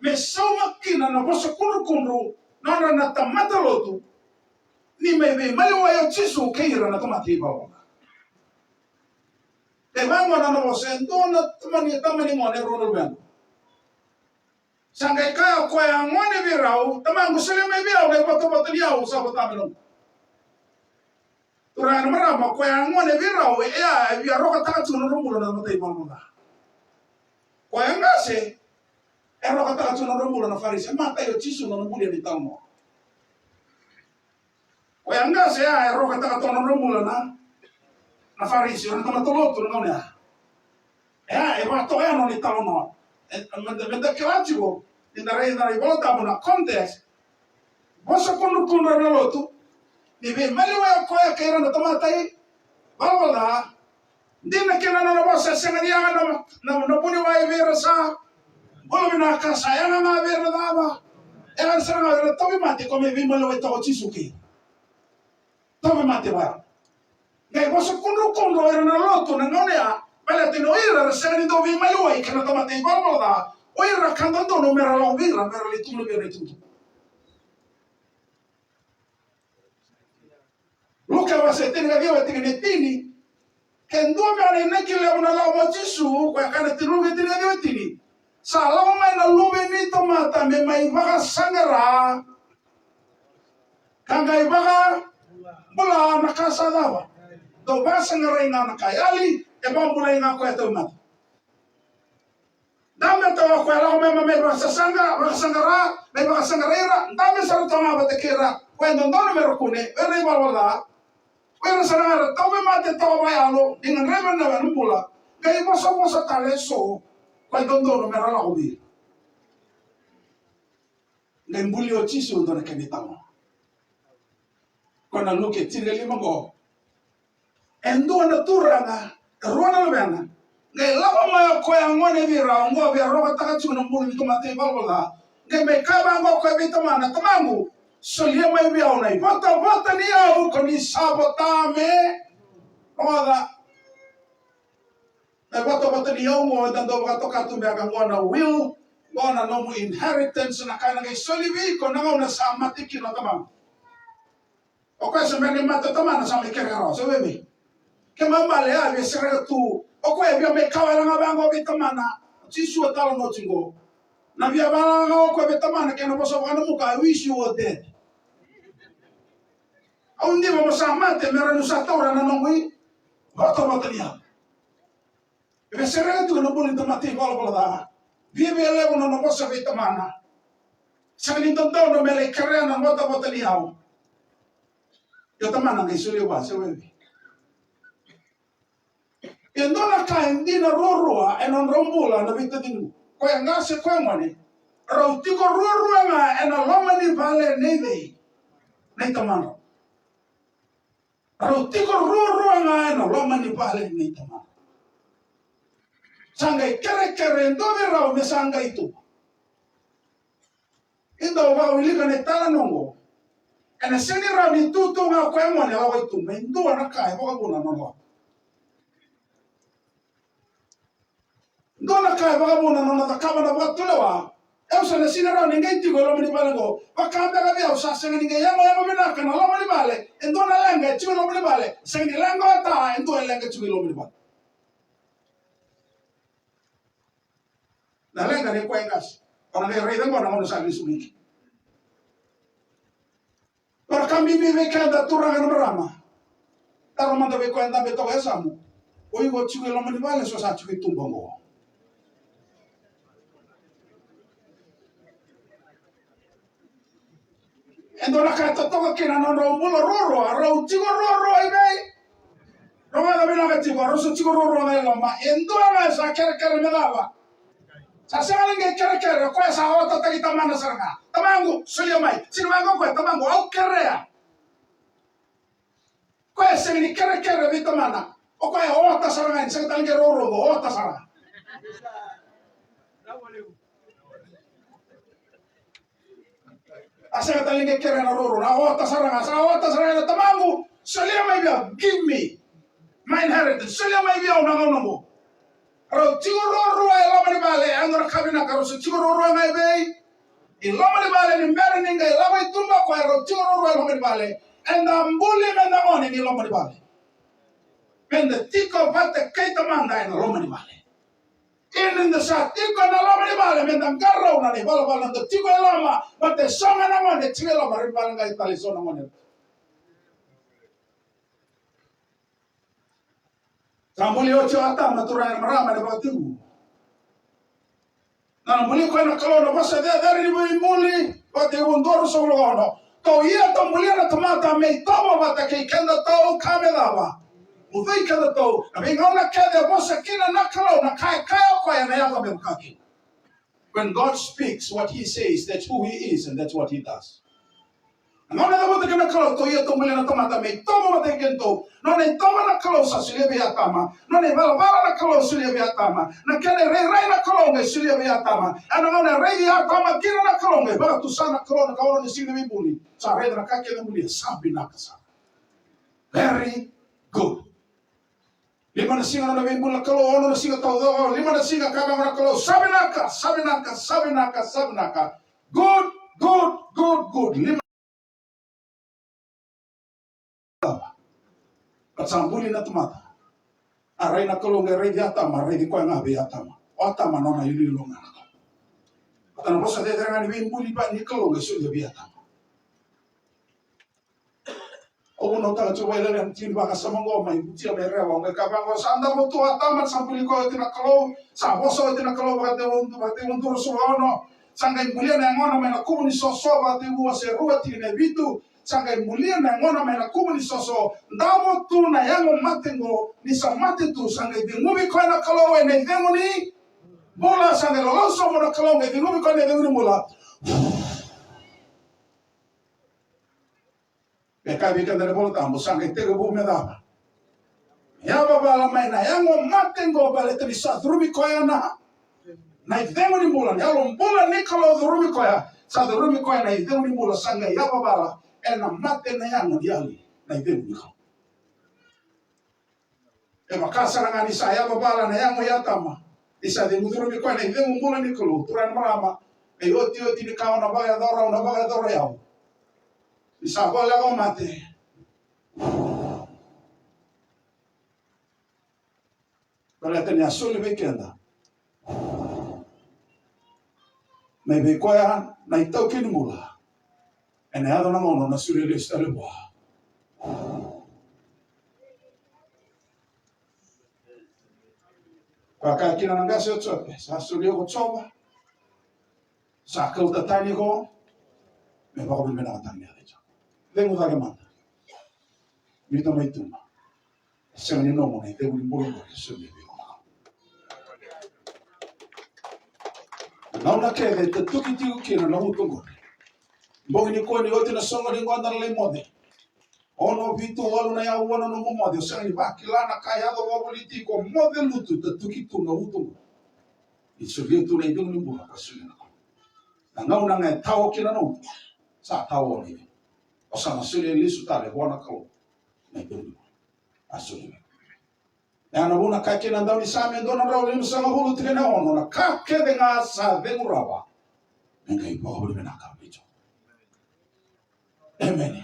me sauma kina na vosa kudrukudru na nodra na tamata lotu, ni me veimaliwai o Jisu kei ira na tamata ivalavala ca. E vaqo na nona vosa, e dua na tamani, tamani gone, rua na luvena. Sa qai kaya o koya gone vei rau, tamaqu, solia mai vei au na ivotavota ni yau sa vota mai loqu. Turaga na marama, o koya gone vei rau, e a, e via rokataka tu na nodra bula na tamata ivalavala ca. Koya qase, e rokataka tu na nodra bula na Farisi, e matai o Jisu na nona bulia na italanoa. Koya qase ya e rokataka toka na nodra bula na, na Farisi, o na tamata lotu na gauna ya. E a, e vakatoka ya na nona italanoa. E, me da, me da kila tiko, ni da raica na iVolatabu na context. Vosa kudrukudru na lotu, ni veimaliwai o koya kei ira na tamata ivalavala ca. Dina kina na nona vosa, e sega ni yaga na, na, na vuniwai vei ira sa bula vinaka, sa yaga ga vei ira na cava? E yaga sara ga vei ira na tauvimate, ko me veimaliwai toka o Jisu kei. Tauvimate vaya. Qai vosa kudrukudru o ira na lotu na gauna ya, baleta ni o ira era sega ni dau veimaliwai kei na tamata ivalavala ca. O ira ka dodonu me ra lako vei ira, me ra lai tukuna vei ira na itukutuku. Luke wase tinikaciwa, tikina e tini. Ke dua vei ira na inaki levu na lako vua Jisu, koya kaya na tini, Luke tinikaciwa, tini. Sa lako mai na Luve ni tamata me mai vakasaqara, ka qai vakabula na ka sa cava? Dau vakasaqarai ga na ka yali, e vakabulai ga koya tauvimate. Dabe toka o koya, lako mai, mai vakasasaqa, vakasaqara, mai vakasaqarai ira, dabe sara toka ga vata kei ira, koya dodonu me ra kune, o ira na ivalavala ca, o ira sara ga era tauvimate toka vakayalo, ni gadrevi na, na bula, qai vosavosa tale eso, koya dodonu me ra lako vei ira. Qai bulia o Jisu e dua na kena italanoa. Ko na Luke tinikalima qo. E dua na turaga, e rua na luvena. Qai lako mai o koya gone vei rau qo, via rokataka tiko na bula ni tamata ivalavala ca. Qai mai kaya vaqo o koya vei tamana, tamaqu, solia mai vei au na ivotavota ni yau ko ni sa vota me. Rogoca. Na ivotavota ni yau qo eda dau vakatoka tu beka qo na will, qo na nomu inheritance, na ka ena qai soli vei iko na gauna sa mate kina o tamana. O koya sa bera ni mate o tamana sa mai kerea rawa, se veve. Ke mai bale a via sereka tu, o koya via mai kawa yala ga vaqo vei tamana. Jisu a talanoa tiko qo. Na via vala ga o koya vei tamana kei na vosa vakanamuka, I wish you were dead. Au diva mo sa mate me rawa niu sa taura na noqu ivotavota ni yau. E via sereka tu na bula ni tamata ivalavala ca. Viavia levu na nona vosa vei tamana. Sega ni dodonu me lai kerea na votavota ni yau. Ia tamana qai solia vua, se veve. E dua na ka e dina ruarua ena nodrau bula na veitacini. Koya qase, koya gone. Rau tiko ruarua ga ena loma ni vale nei cei? Nei tamadrau. Rau tiko ruarua ga ena loma ni vale nei tamana. Sa qai kerekere e dua vei rau me sa qai tu. Eda vakawilika na italanoa qo. Ena sega ni rawa ni tu tu ga o koya gone, lako i tu, me dua na ka e vakavuna na nona lako. Dua na ka e vakavuna na nona cakava na vakatulewa. Au sa na sega ni rawa ni qai tiko e loma ni vale qo. Vaka beka vei au sa sega ni qai yagoyago vinaka na loma ni vale. E dua na leqa e tiko e loma ni vale. Sega ni leqa o Ta, e dua e leqa e tiko e loma ni vale. Na leqa ni koya e qase. O na qai raica qo na gauna sa lesu mai. Vaka bibi vei keda turaga na marama. Taro mada vei koya e dabe toka e yasamu. O iko tiko e loma ni vale, so sa tiko i tuba qo. E dua na ka e totoka kina na nodrau bula ruarua, rau tiko ruarua i vei? Rogoca vinaka tiko, rau sa tiko ruarua ga i loma. E dua ga e sa kerekere me cava? Sa sega ni qai kerekere, o koya sa otataki tamana sara ga. Tamaqu, solia mai. Sega ni vaka o koya, tamaqu, au kerea. Koya sega ni kerekere vei tamana. O koya ota sara ga, ni sega tale ni qai rorogo, ota sara ga. A sega tale ni qai kerea na roro, na ota sara ga, sa ota sara ga na tamaqu, solia mai vei au, give me my inheritance, solia mai vei au na gauna qo. Rau tiko ruarua e loma ni vale, e dua na ka vinaka, rau sa tiko ruarua ga i vei? I loma ni vale, ni bera ni qai lako i tuba o koya, rau tiko ruarua e loma ni vale. Eda buli meda gone ni loma ni vale. Meda tiko vata kei tamada ena loma ni vale. Ia ni da sa tiko ena loma ni vale, meda qarauna na ivalavala, da tiko e loma, baleta e so ga na gone tiko e loma, rairai vale qai tale so na gone. Sa buli oti o Atama, turaga na marama, ena Vakatekivu. Na buli koya na Kalou, na vosa cecere ni veibuli, Vakatekivu dua ruasagavulu ka ono. Tou ia tou bulia na tamata me itovo vata kei kedatou ka me cava? Ucui kedatou. Na veigauna kece e vosa kina na Kalou, na ka e kaya o koya ena yaco me vaka kina. When God speaks, what he says, that's who he is and that's what he does. Na gauna e cavuta kina na Kalou, tou ia tou bulia na tamata me itovo vata kei kedatou. Nona itovo na Kalou sa solia vei Atama. Nona ivalavala na Kalou solia vei Atama. Na kena irairai na Kalou qai solia vei Atama. Ena gauna e raici Atama kina na Kalou, qai vakatusa na Kalou na ka, ono na siga ni veibuli. Sa raica na ka kece e bulia, sa vinaka sara. Very good. Lima na siga nona veibuli na Kalou, ono na siga taucoko, lima na siga, kaya vaqo na Kalou, sa vinaka, sa vinaka, sa vinaka, sa vinaka. Good, good, good, good. Lima. Ka sa buli na tamata. A rai na Kalou qai raici Atama, a raici koya ga vei Atama. O Atama nona iloilo ga na Kalou. Baleta na vosa cecere ga ni veibuli ni Kalou qai solia vei Atama. Au vunautaka tiko vakalailai na tiki ni vakasama oqo mai Vutia mai Rewa, au qai kaya vaqo, sa davo tu o Atama, sa buli koya oti na Kalou, sa vosa oti na Kalou, Vakatekivu, Vakatekivu dua ruasagavulu ka ono, sa qai bulia na yagona mai na kuvu ni soso, Vakatekivu wase rua tikina e vitu, sa qai bulia na yagona mai na kuvu ni soso, davo tu na yago mate qo, ni sa mate tu, sa qai ceguvi koya na Kalou ena icegu ni bula, sa qai lolou sobu na Kalou, qai ceguvi koya ena icegu ni bula. Me kaya vei keda na iVola Tabu, sa qai tekivu me cava? Me yavavala mai na yago mate qo, baleta ni sa curumi koya na, na icegu ni bula, na yalo bula ni Kalou curumi koya, sa curumi koya na icegu ni bula, sa qai yavavala ena mate na yago ni yali, na icegu ni Kalou. E vaka sara ga ni sa yavavala na yago i Atama, ni sa cegu curumi koya na icegu bula ni Kalou, turaga na marama, na iotioti ni ka o na vakayacora, o na vakayacora o yau. Ni sa voleka o mate. Baleta ni a soli vei keda mai vei koya na itaukei ni bula. Ena yaco na gauna o na solia lesu tale vua. Koya kaya kina na qase o Jope, sa solia ko Jiova. Sa kauta tani iko me vakavinavinakataka na yaca i Jiova. Cegu cake mada. Biuta mai tuba. Sega ni nomu na icegu ni bula qori e solia vei iko. Na gauna kece e tatuki tiko kina na uto qori. Bogi nikua ni oti na soqo ni noda lai moce. Ono, vitu, walu na aua na nomu moce, o sega ni vakila na ka e yaco wavoliti iko, moce lutu, tatuki tu na uto qo. Ni solia tu na icegu ni bula, ka solia na Kalou. Na gauna ga e tawa kina na uto, sa tawa na icegu. O sa na solia lesu tale vua na Kalou na icegu ni bula. A solia. Ya na vuna ka kina dau ni Same dua na drau limasagavulu tikina e ono, na ka kece ga sa cegu rawa me qai vakavolivinaka vei Jiova. Emeni.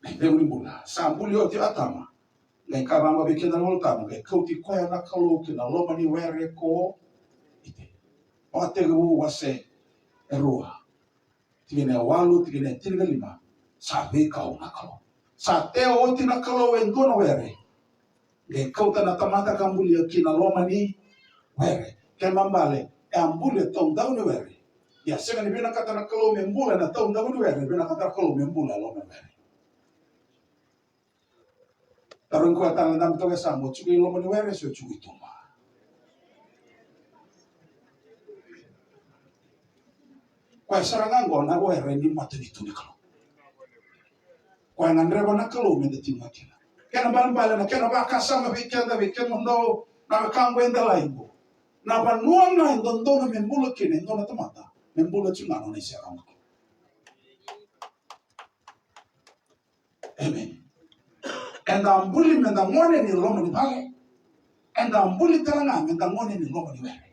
Na icegu ni bula sa buli oti o Atama. Qai kaya vaqo vei keda na Volatabu, qai kauti koya na Kalou ki na loma ni were ko Iteni. Vakatekivu wase e rua, tikina e walu, tikina e tinikalima. Sa veikau na Kalou. Sa teo oti na Kalou e dua na were. Qai kauta na tamata ka bulia ki na loma ni were. Kena ibalebale, e a buli e taudaku ni were. Ia sega ni vinakata na Kalou me bula ena taudaku ni were, vinakata na Kalou me bula e loma ni were. Tarogi koya tale na dabe toka e Same, o tiko i loma ni were se o tiko i tuba? Koya sara ga oqo na were ni matanitu ni Kalou. Koya e gadreva na Kalou meda tiko ga kina. Kena ibalebale, na kena vakasama vei keda, vei kemudou na wekaqu e delai qo, na vanua ga e dodonu me bula kina e dua na tamata, me bula tiko ga nona iserau na Kalou. Amen. Eda buli meda gone ni loma ni vale. Eda buli tale ga meda gone ni loma ni were.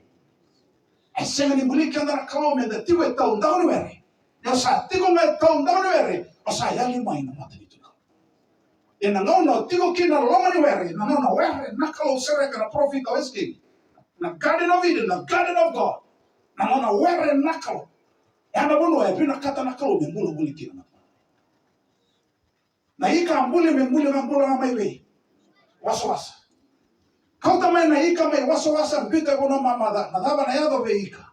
E sega ni buli keda na Kalou meda tiko e taudaku ni were. Ni o sa tiko ga e taudaku ni were, o sa yali mai na matanitu ni Kalou. Ena gauna o tiko kina na loma ni were, na nona were na Kalou, sereka na parofita o Esekieli. Na Garden of Eden, na Garden of God. Na nona were na Kalou. E a na vanua e vinakata na Kalou me bulabuli kina. Na ika a buli, me buli ga, bula ga mai vei? Wasawasa. Kauta mai na ika mai wasawasa, biuta e vanua mamaca. Na cava na yaco vei ika?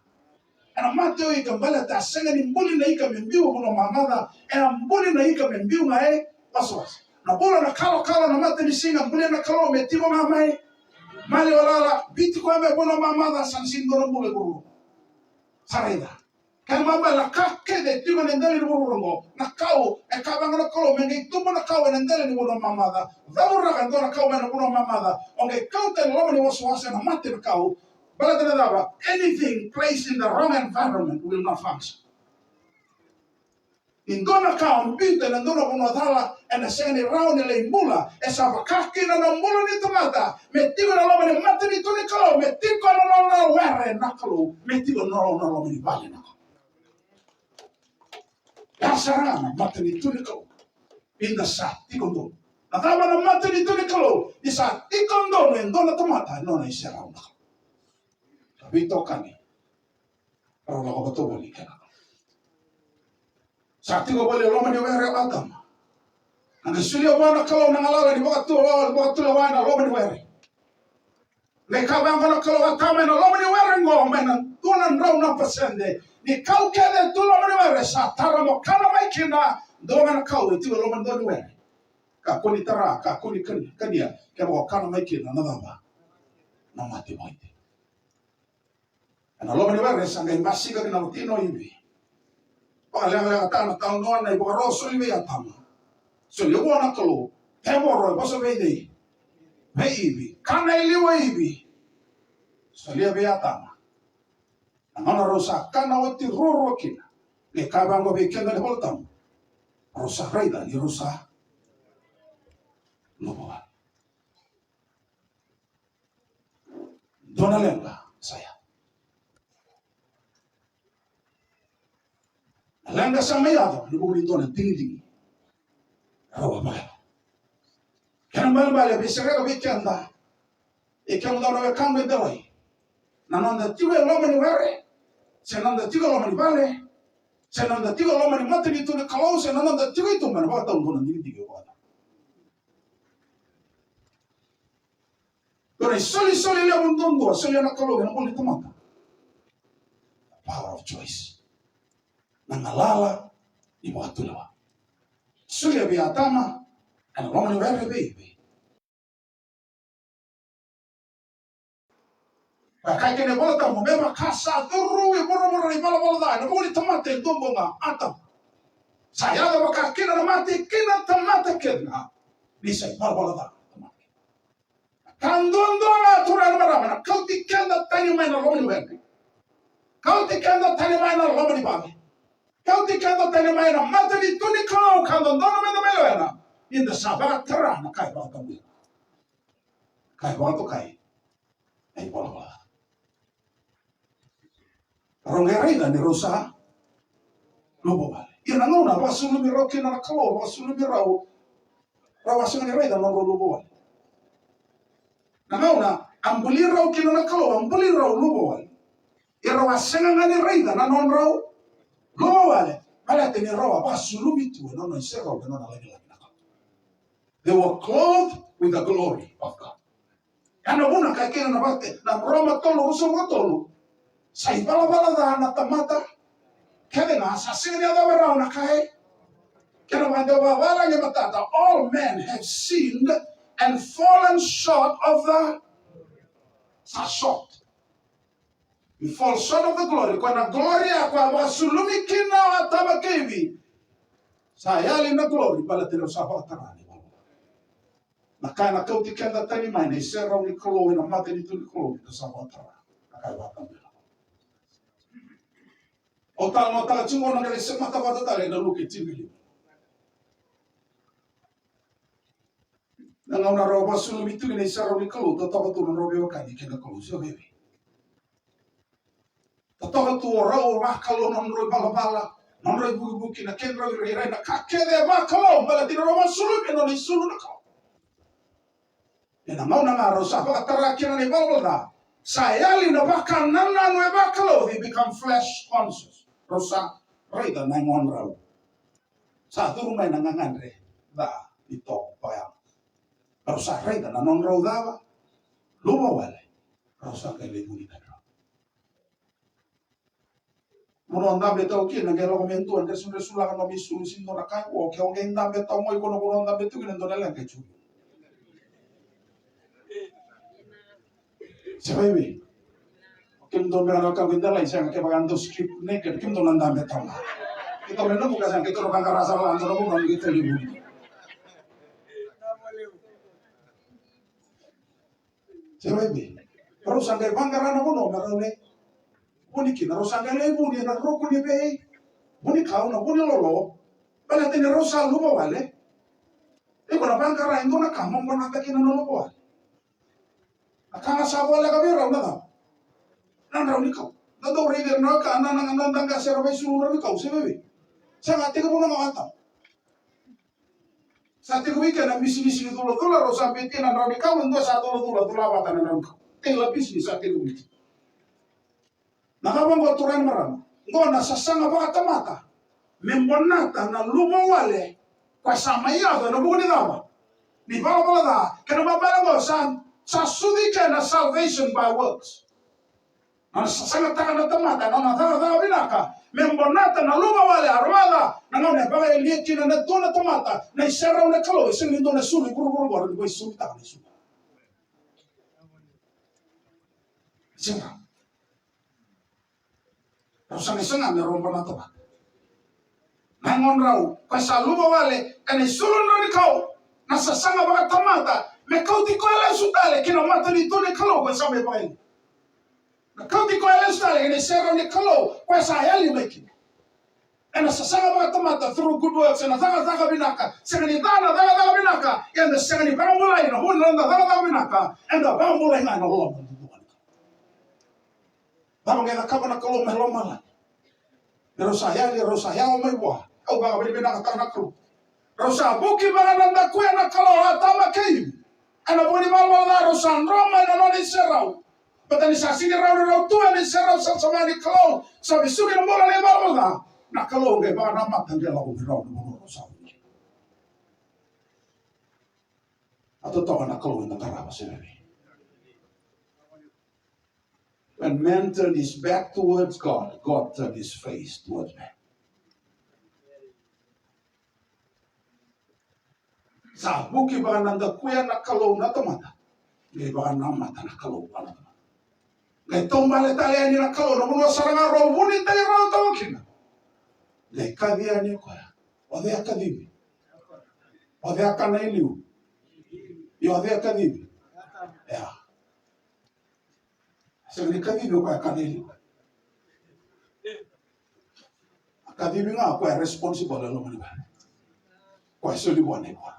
Ena mate o ika, baleta a sega ni buli na ika me biu e vanua mamaca. Ena buli na ika me biu ga e wasawasa. Na vula, na kalokalo, na matanisiga, bulia na Kalou me tiko ga mai maliwa lala, biuti koya mai vanua mamaca, sa na sega ni dua na bula e vuravura. Sa raica. Kena ibalebale, na ka kece e tiko ena dela ni vuravura oqo, na kau, e kaya vaqo na Kalou, me qai tubu na kau ena dela ni vanua mamaca. Cauraka e dua na kau mai na vanua mamaca, o qai kauta ena loma ni wasawasa, ena mate na kau. Baleta na cava? Anything placed in the wrong environment will not function. Ni dua na ka o biuta ena dua na vanua cala, ena sega ni rawa ni lai bula. E sa vaka kina na bula ni tamata me tiko ena loma ni matanitu ni Kalou, me tiko ena nona were na Kalou, me tiko ena nona loma ni vale na Kalou. Ya sara ga na matanitu ni Kalou. Ni da sa tiko donu. Na cava na matanitu ni Kalou? Ni sa tiko donu e dua na tamata ena nona iserau na Kalou. Ka veitokani. Rau lako vata voli kena. Sa tiko voli e loma ni were o Atama. A qai solia vua na Kalou na galala ni vakatu, vakatulewa ena loma ni were. Qai kaya vaqo na Kalou, Atama, ena loma ni were oqo, mai na dua na drau na pasede ni kau kece tu loma ni were, sa tara mo kana mai kina, dua ga na kau e tiko e loma ni dua ni were. Kakua ni tara, kakua ni kan-, kania, kevaka o kana mai kina na cava? Na mate. Ena loma ni were sa qai basika kina na watina o Ivi. Vakalekalekataka na talanoa na ivakaro soli vei Atama. Solia vua na Kalou. Tevoro e vosa vei cei? Vei Ivi. Kana e liu o Ivi. Solia vei Atama. Na gauna rau sa kana oti ruarua kina, qai kaya vaqo vei keda na iVola Tabu, rau sa raica ni rau sa luvawale. Dua na leqa sa yaco. Na leqa sa mai yaco ena vuku ni dua na digidigi. Rau a vakayalo. Kena ibalebale, veisereka vei keda. E kemudou na wekaqu e delai. Na noda tiko e loma ni were, se na noda tiko e loma ni vale, se na noda tiko e loma ni matanitu ni Kalou, se na noda tiko i tuba, ena vakatau dua na digidigi e vakayalo. Dua na isolisoli levu duadua e solia na Kalou ena bula ni tamata. The power of choice. Na galala ni vakatulewa. Solia vei Atama ena loma ni were, vei Ivi. Ka kaya kina na iVola Tabu, me vaka sa curu e vuravura na ivalavala ca ena vuku ni tamata e dua bau ga, Atama. Sa yaco vaka kina na mate ki na tamata kece ga, ni sa ivalavala ca na tamata. Ka duadua ga, turaga, marama, na kauti keda tani mai na loma ni were. Kauti keda tani mai na loma ni vale. Kauti keda tani mai na matanitu ni Kalou ka dodonu meda mai lewena, ni da sa vakatara na ka e vakatabuya. Ka e vakatokai na ivalavala ca. Rau qai raica ni rau sa luvawale. Ia na gauna a vakasulumi rau kina na Kalou, a vakasulumi rau, rau a sega ni raica na nodrau luvawale. Na gauna a buli rau kina na Kalou, a buli rau luvawale. Ia rau a sega ga ni raica na nodrau luvawale. Baleta ni rau a vakasulumi tu e nona iserau, e nona lagilagi na Kalou. They were clothed with the glory of God. Ya na vuna ka kena na vate na Roma tolu, ruasagavulu ka tolu. Sa ivalavala ca na tamata kece ga, sa sega ni yacova rawa na ka e. Kena vakadewa vavalagi e matata, all men have sinned and fallen short of the, sa short. We fall short of the glory. Koya na glory ya koya a vakasulumi kina o Atama kei Ivi. Sa yali na glory, baleta ni rau sa vakatara na ivalavala. Na ka ena kauti keda tani mai na iserau ni Kalou, ena matanitu ni Kalou, ni da sa vakatara na ka e vakatara. Au talanoataka tiko na qai semata vata tale na Luke tini ka lima. Na gauna rau vakasulumi tu kina iserau ni Kalou, totoka tu na nodrau veiwekani kei na Kalou, se veve. Totoka tu o rau, o vakalou na nodrau ivalavala, na nodrau ivukivuki, na kedrau irairai, na ka kece e vakalou, baleta ni rau vakasulumi e nona isulu na Kalou. Ena gauna ga rau sa vakatara kina na ivalavala ca, sa yali na vakanananu e vakalou, they become flesh conscious. Rau sa raica na yagodrau. Sa curu mai na gagadre ca ni tovo vakayago. Rau sa raica na nodrau cava, luvawale. Rau sa qai lai vuni ka drau. Mo na dabe tau kina, qai lako me dua dresudresulaka nomu isulu, sega ni dua na ka e vo, ke o qai dabe tau mai ko na vanua o dabe tu kina, dua na leqa e tu. Se vaive. Kemudou beka na ka qai dalai, sega, kevaka dou strip naked, kemudou na dabe tau mai. Keitou na nomu ka sega, keitou na vaqara sara la, dou na vanua keitou lai vuni. Se vaive. Rau sa qai vaqara na vanua me rau lai vuni kina, rau sa qai lai vuni ena ruku ni vei vunikau, na vunilolo. Baleta ni rau sa luvawale. Iko na vaqara e dua na ka mo bonata kina na luvawale. Na ka ga sa voleka vei rau na cava? Na drau ni kau. Na dau raici ira na weka, na, na, na noda qase era vakaisulu drau ni kau, se veve. Sega, tekivu na gawata. Sa tekivu i ke na bisinisi ni culacula, rau sa betia na drau ni kau, e dua sa culacula, cula vata na drau ni kau. Tailor business sa tekivu i ke. Na cava oqo, turaga, marama? Oqo na sasaga vakatamata me bonata na luvawale, koya sa mai yaco ena vuku ni cava? Ni valavala ca. Kena ibalebale oqo sa, sa sucu i ke na salvation by works. Na nona sasagataka na tamata, na nona cakacaka vinaka me bonata na luvawale, a rawa ca na gauna e vakayalia kina na dua na tamata na iserau ni Kalou, e sega ni dua na isulu i vuravura oqo rawa ni vakaisulutaka na isulu. Sega. Rau sa qai saga me rau bonata vata na yagodrau, koya sa luvawale ena isulu drau ni kau. Na sasaga vakatamata me kauti koya lesu tale ki na matanitu ni Kalou, koya sa mai vakayalia. Na kauti koya lesu tale ena iserau ni Kalou, koya sa yali mai kina. Ena sasaga vakatamata, through good works, ena cakacaka vinaka. Sega ni ca na cakacaka vinaka, ia eda sega ni vakabulai na vu ni noda cakacaka vinaka, eda vakabulai ga ena loloma. Cava qai cakava na Kalou mai lomalagi? Ni rau sa yali, rau sa yawa mai vua. Au vakavinavinakataka na Kalou. Rau sa vuki vakanadakuya na Kalou o Atama kei Ivi. Ena vuku ni valavala ca rau sa dro mai na nona iserau. Baleta ni sa sega ni rawa ni rau tu ena iserau savasava ni Kalou, sa vesuki na bula ni valavala ca. Na Kalou qai vakanamata, qai lako vei rau na vanua rau sa vuki. A totoka na Kalou eda qarava, se veve. When man turned his back towards God, God turned his face towards man. Sa vuki vakanadakuya na Kalou na tamata. Qai vakanamata na Kalou vua na tamata. Qai taubale tale yani na Kalou, na vanua sara ga rau vuni tale rau toka kina. Qai kaci yani o koya. O cei a kacivi? O cei a kana i liu? Io, o cei a kacivi? Ia. Sega ni kacivi o koya e kana i liu. A kacivi ga o koya e responsible e loma ni vale. Koya e soli vua na ivua.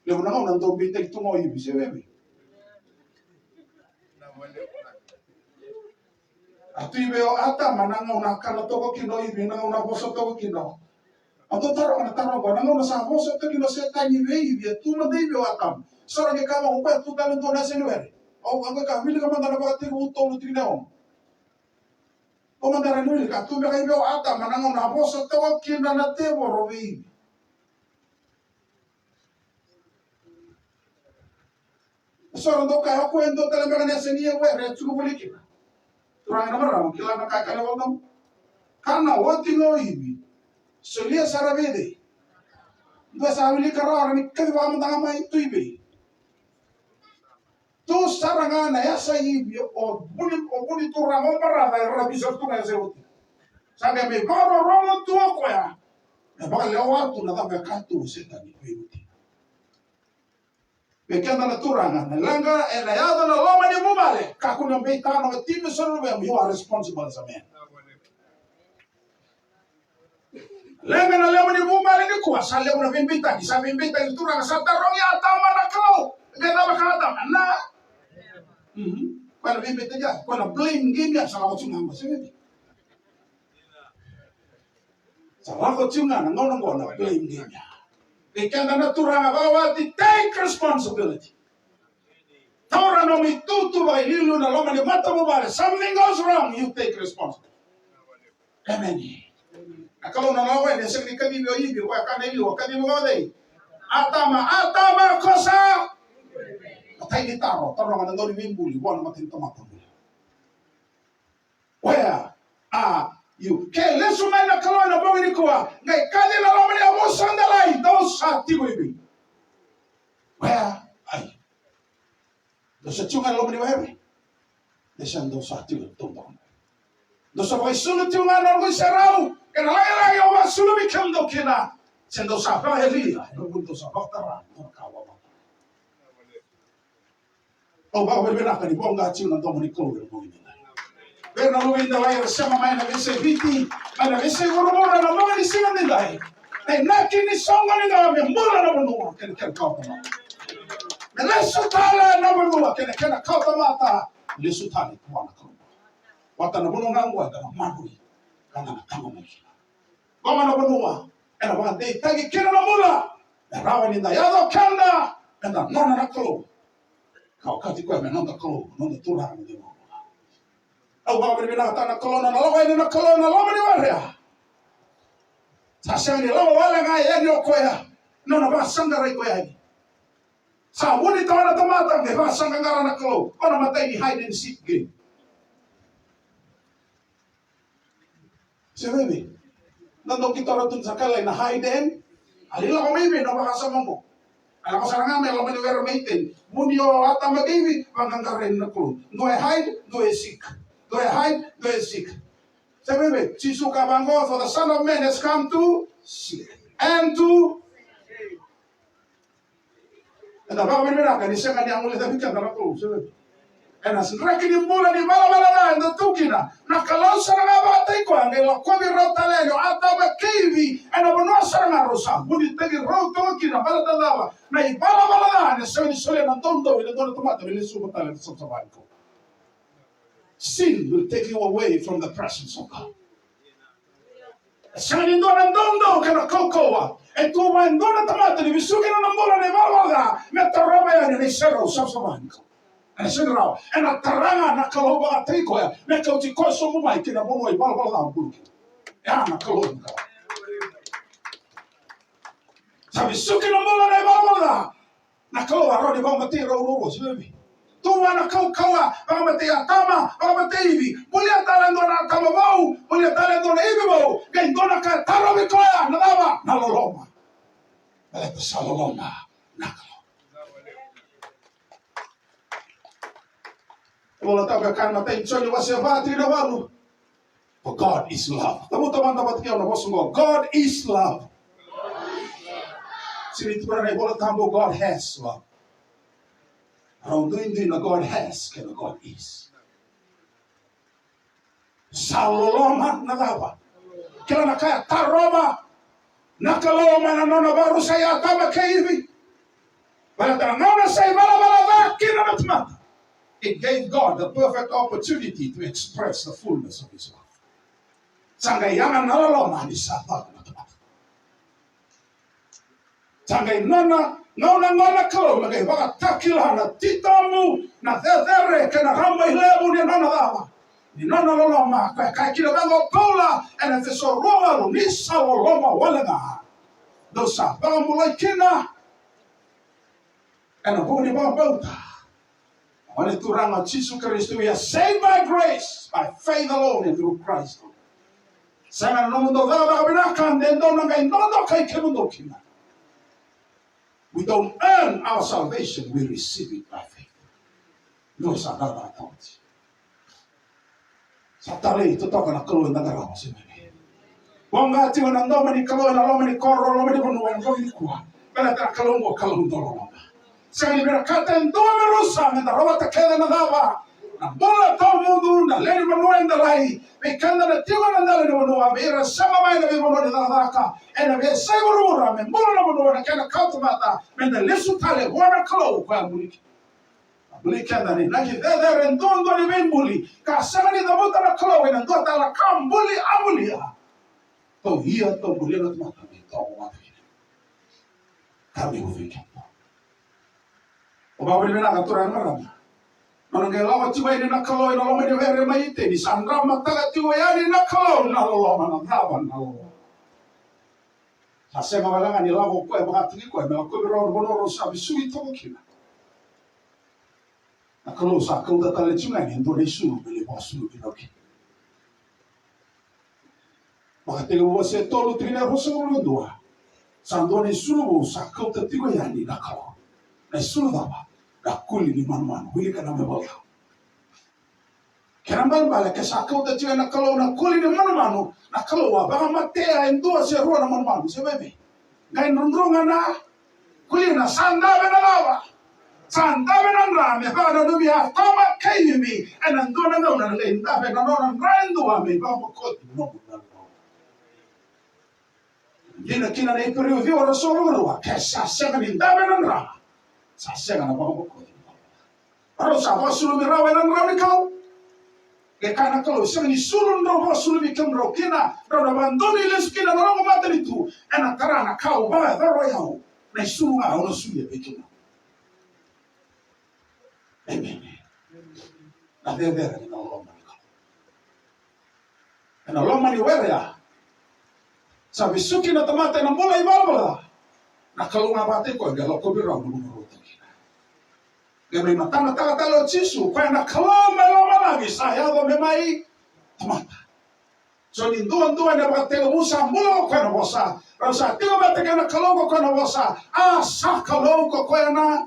Levu na gauna dau beitaki tu ga o Ivi, se veve. A tu i vei o Atama na gauna a kana toka kina o Ivi, na gauna a vosa toka kina. A dou taroga na taro oqo, na gauna sa vosa toka kina o Setani vei Ivi, a tu mada i vei o Atama? Sa ra qai kaya vaqo, o koya tu tale e dua na yasa ni were. O, o koya ka wilika mada na Vakatekivu tolu, tikina e ono. O mada ra ni wilika, a tu beka i vei o Atama na gauna a vosa toka kina na tevoro vei Ivi. Eso ra dau kaya, o koya e dua tale beka na yasa ni were e cuka voli kina. Turaga na marama, kila na ka e kaya na iVolatabu? Kana oti ga o Ivi, solia sara vei cei? Dua sa wilika rawa, ra ni kaci vakamataka mai, tu i vei? Tu sara ga na yasa i Ivi, o vuni, o vuni turaga, o marama, e ravi sara tu ga yasa i oti. Sa qai mai vakarorogo tu o koya, e vakalewa tu na cava e kaya tu o Setani vei oti. Vei keda na turaga, na leqa ena yaco na loma ni vuvale. Kakua ni beitaka na watimu se na luvemu, you are responsible as a man. Leqa na loma ni vuvale nikua, sa levu na veibeitaki, sa veibeitaki turaga, sa tarogi Atama na Kalou. Qai cava kaya Atama? Na. Mhm. Koya na veibeitaki ya, koya na blame game ya, sa lako tu ga, se vei. Sa lako tiko ga na gauna qo na blame game ya. Vei keda na turaga vakawati, take responsibility. Taura nomu itutu vakailiuliu na loma ni matavuvale. Something goes wrong, you take responsibility. Amen. Na Kalou na lako yani, e sega ni kacivi o Ivi, koya kana i liu, kacivi o cei? Atama, Atama, ko sa? Matai ni taro, taro ga na dauniveibuli vua na matai ni tamata bula. Where are you? Ke lesu mai na Kalou ena bogi nikua, qai kaci ena loma ni yavusa, delai, dou sa tiko i vei? Where are you? Dou sa tiko ga ena loma ni were? Dou sa, dou sa tiko, dou sa. Dou sa vakaisulu tiko ga ena noqu iserau kei na lagilagi au vakasulu vei kemudou kina. Se dou sa vakayalia, dou sa vakatara, dou na ka vakamatata. Au vakavinavinaka ni voqa tiko na domo ni Kalou ena bogi nikua. Vei ira na luve i Delai era sema mai na veiyasai Viti, mai na veiyasai vuravura ena bogi ni siga nikua. Na inaki ni soqo nikua me bula na vanua kei na kena kawatamata. Me lesu tale na vanua kei na kena kawatamata. Lesu tale vua na Kalou. Vata na vanua ga oqo eda na maroroi ka da na taqomaki kina. Qo na vanua ena vakadeitaki kina na bula. E rawa ni da yaco keda, eda nona na Kalou. Ka okati koya me noda Kalou, noda Turaga, noda iVakabula. Au vakavinavinakataka na Kalou, na lako yani na Kalou ena loma ni were ya. Sa sega ni lako wale ga yani o koya, nona vakasaqarai koya yani. Sa vuni tawa na tamata, me vakasaqaqara na Kalou. Ko na matai ni hide and seek game. Se veve. Na dau ki toro tu sa kalai na hide and. Ali lako mai vei na vakasama mo. A lako sara ga mai loma ni were mai Iteni. Vuni o Atama kei Ivi, vakaqarai na Kalou. Dua e hide, dua e seek. Dua e hide, dua e seek. Se veve. Jisu ka vaqo, for the Son of Man has come to seek and to Eda vakavinavinaka ni sega ni a guilecavi keda na Kalou, se vei? Ena draki ni bula ni valavala ca eda tu kina, na Kalou sara ga vakataki koya qai lakovi rau tale yani o Atama kei Ivi ena vanua sara ga rau sa vunitaki rau toka kina. Baleta na cava? Na ivalavala ca ena sega ni solia na doudou ena dua na tamata me lesuva tale na savasava ni Kalou. Sin will take you away from the presence of God. E sega ni dua na doudou kei na kaukauwa e tu vua e dua na tamata ni vesuki na nona bula na ivalavala ca me tarova yani na iserau savasava ni Kalou. Ena sega ni rawa. Ena tara ga na Kalou vakataki koya me kauti koya sobu mai ki na vanua ivalavala ca o bula kina. E a na Kalou ni Kalou. Sa vesuki na bula na ivalavala ca. Na Kalou a rawa ni vakamatei rau ruarua, se vei? Tu vua na kaukauwa, vakamatei Atama, vakamatei Ivi. Bulia tale e dua na Atama vou, bulia tale e dua na Ivi vou. Qai dua na ka e tarovi koya, na cava? Na loloma. Baleta sa loloma na Kalou. E vola toka e kaya na matai ni Joni wase va, tikina walu. For God is love. Tamuta mada vata kei au na vosa oqo. God is love. Sega ni tukuna na iVola Tabu, God has love. Rau duidui na God has kei na God is. Sa loloma na cava? Kila na ka e tarova na Kalou mai na nona vakarusai Atama kei Ivi. Baleta na gauna sa ivalavala ca kina na tamata. It gave God the perfect opportunity to express the fullness of his love. Sa qai yaga na loloma ni sa cala na tamata. Sa qai nona gauna ga na Kalou me qai vakatakila na titobu, na cecere kei na rabailevu ni nona cava? Ni nona loloma. Koya e kaya kina vaqo o Paula ena Efeso rua walu, ni sa loloma wale ga dou sa vakabulai kina ena vuku ni vakabauta. Ena Turaga o Jisu Karisito, we are saved by grace, by faith alone and through Christ alone. Sega na nomudou cakacaka vinaka de dou na qai dodokai kemudou kina. We don't earn our salvation, we receive it by faith. Dou sa cakacaka tawa. Sa talei totoka na Kalou eda qarava, se mani. Voqa tiko na domo ni Kalou ena loma ni koro, loma ni vanua ena bogi nikua. Baleta na Kalou oqo Kalou dau loloma. Sega ni vinakata e dua me rusa, meda rawata kece na cava? Na bula tawamudu, na lewe ni vanua e delai. Vei keda na tiko ena dela ni vanua, vei ira sema mai na veivanua ni cakacaka, ena veiyasai vuravura, me bula na vanua na kena kawatamata, meda lesu tale vua na Kalou, koya buli keda. A buli keda ni inaki cecere duadua ni veibuli ka sega ni cavuta na Kalou ena dua tale na ka buli a bulia. Tou ia, tou bulia na tamata me tou vata kina. Ka me ucui keda. O vakavinavinaka turaga na marama. Nona qai lako tiko yani na Kalou ena loma ni were mai Iteni, sa dramataka tiko yani na Kalou na loloma, na cava na loloma. Sa sega wale ga ni lako o koya vakataki koya me lakovi rau na vanua rau sa vesuki toka kina. Na Kalou sa kauta tale tiko ga yani e dua na isulu me lai vakasuluvi rau kina. Vakatekivu wase tolu tikina e ruasagavulu ka dua. Sa dua na isulu vou sa kauta tiko yani na Kalou. Na isulu cava? Na kuli ni manumanu. Wilika na me valu. Kena ibalebale ke sa kauta tiko na Kalou na kuli ni manumanu, na Kalou a vakamatea e dua se rua na manumanu, se veve. Qai drudruga na kulina, sa dave na cava? Sa dave na dra me vakananumi Atama kei Ivi. Ena dua na gauna na qai dave na nona dra e dua me vakabokoci na nona dra. Dina kina na Iperiu ciwa ruasagavulu ka rua, ke sa sega ni dave na dra, sa sega na vakabokoci. Rau sa vakasuluvi rau ena drau ni kau. Ke kaya na Kalou, sega ni sulu drau vakasuluvi kemudrau kina, drau na vakadonui lesu kina na noqu matanitu, ena tara na kau vakayacora o yau, na isulu ga au na solia vei kemudou. Amen. Na cecere ni na loloma ni Kalou. Ena loma ni were ya sa vesuki na tamata ena bula ivalavala ca. Na Kalou ga vakataki koya qai lakovi rau na vanua rau tu kina. Qai mai matanataka tale o Jisu, koya na Kalou mai lomalagi sa yaco me mai tamata. Joni duadua ena vakatekivu sa bula ko koya na Vosa. Rau sa tiko vata kei na Kalou ko koya na Vosa. A sa Kalou ko koya na.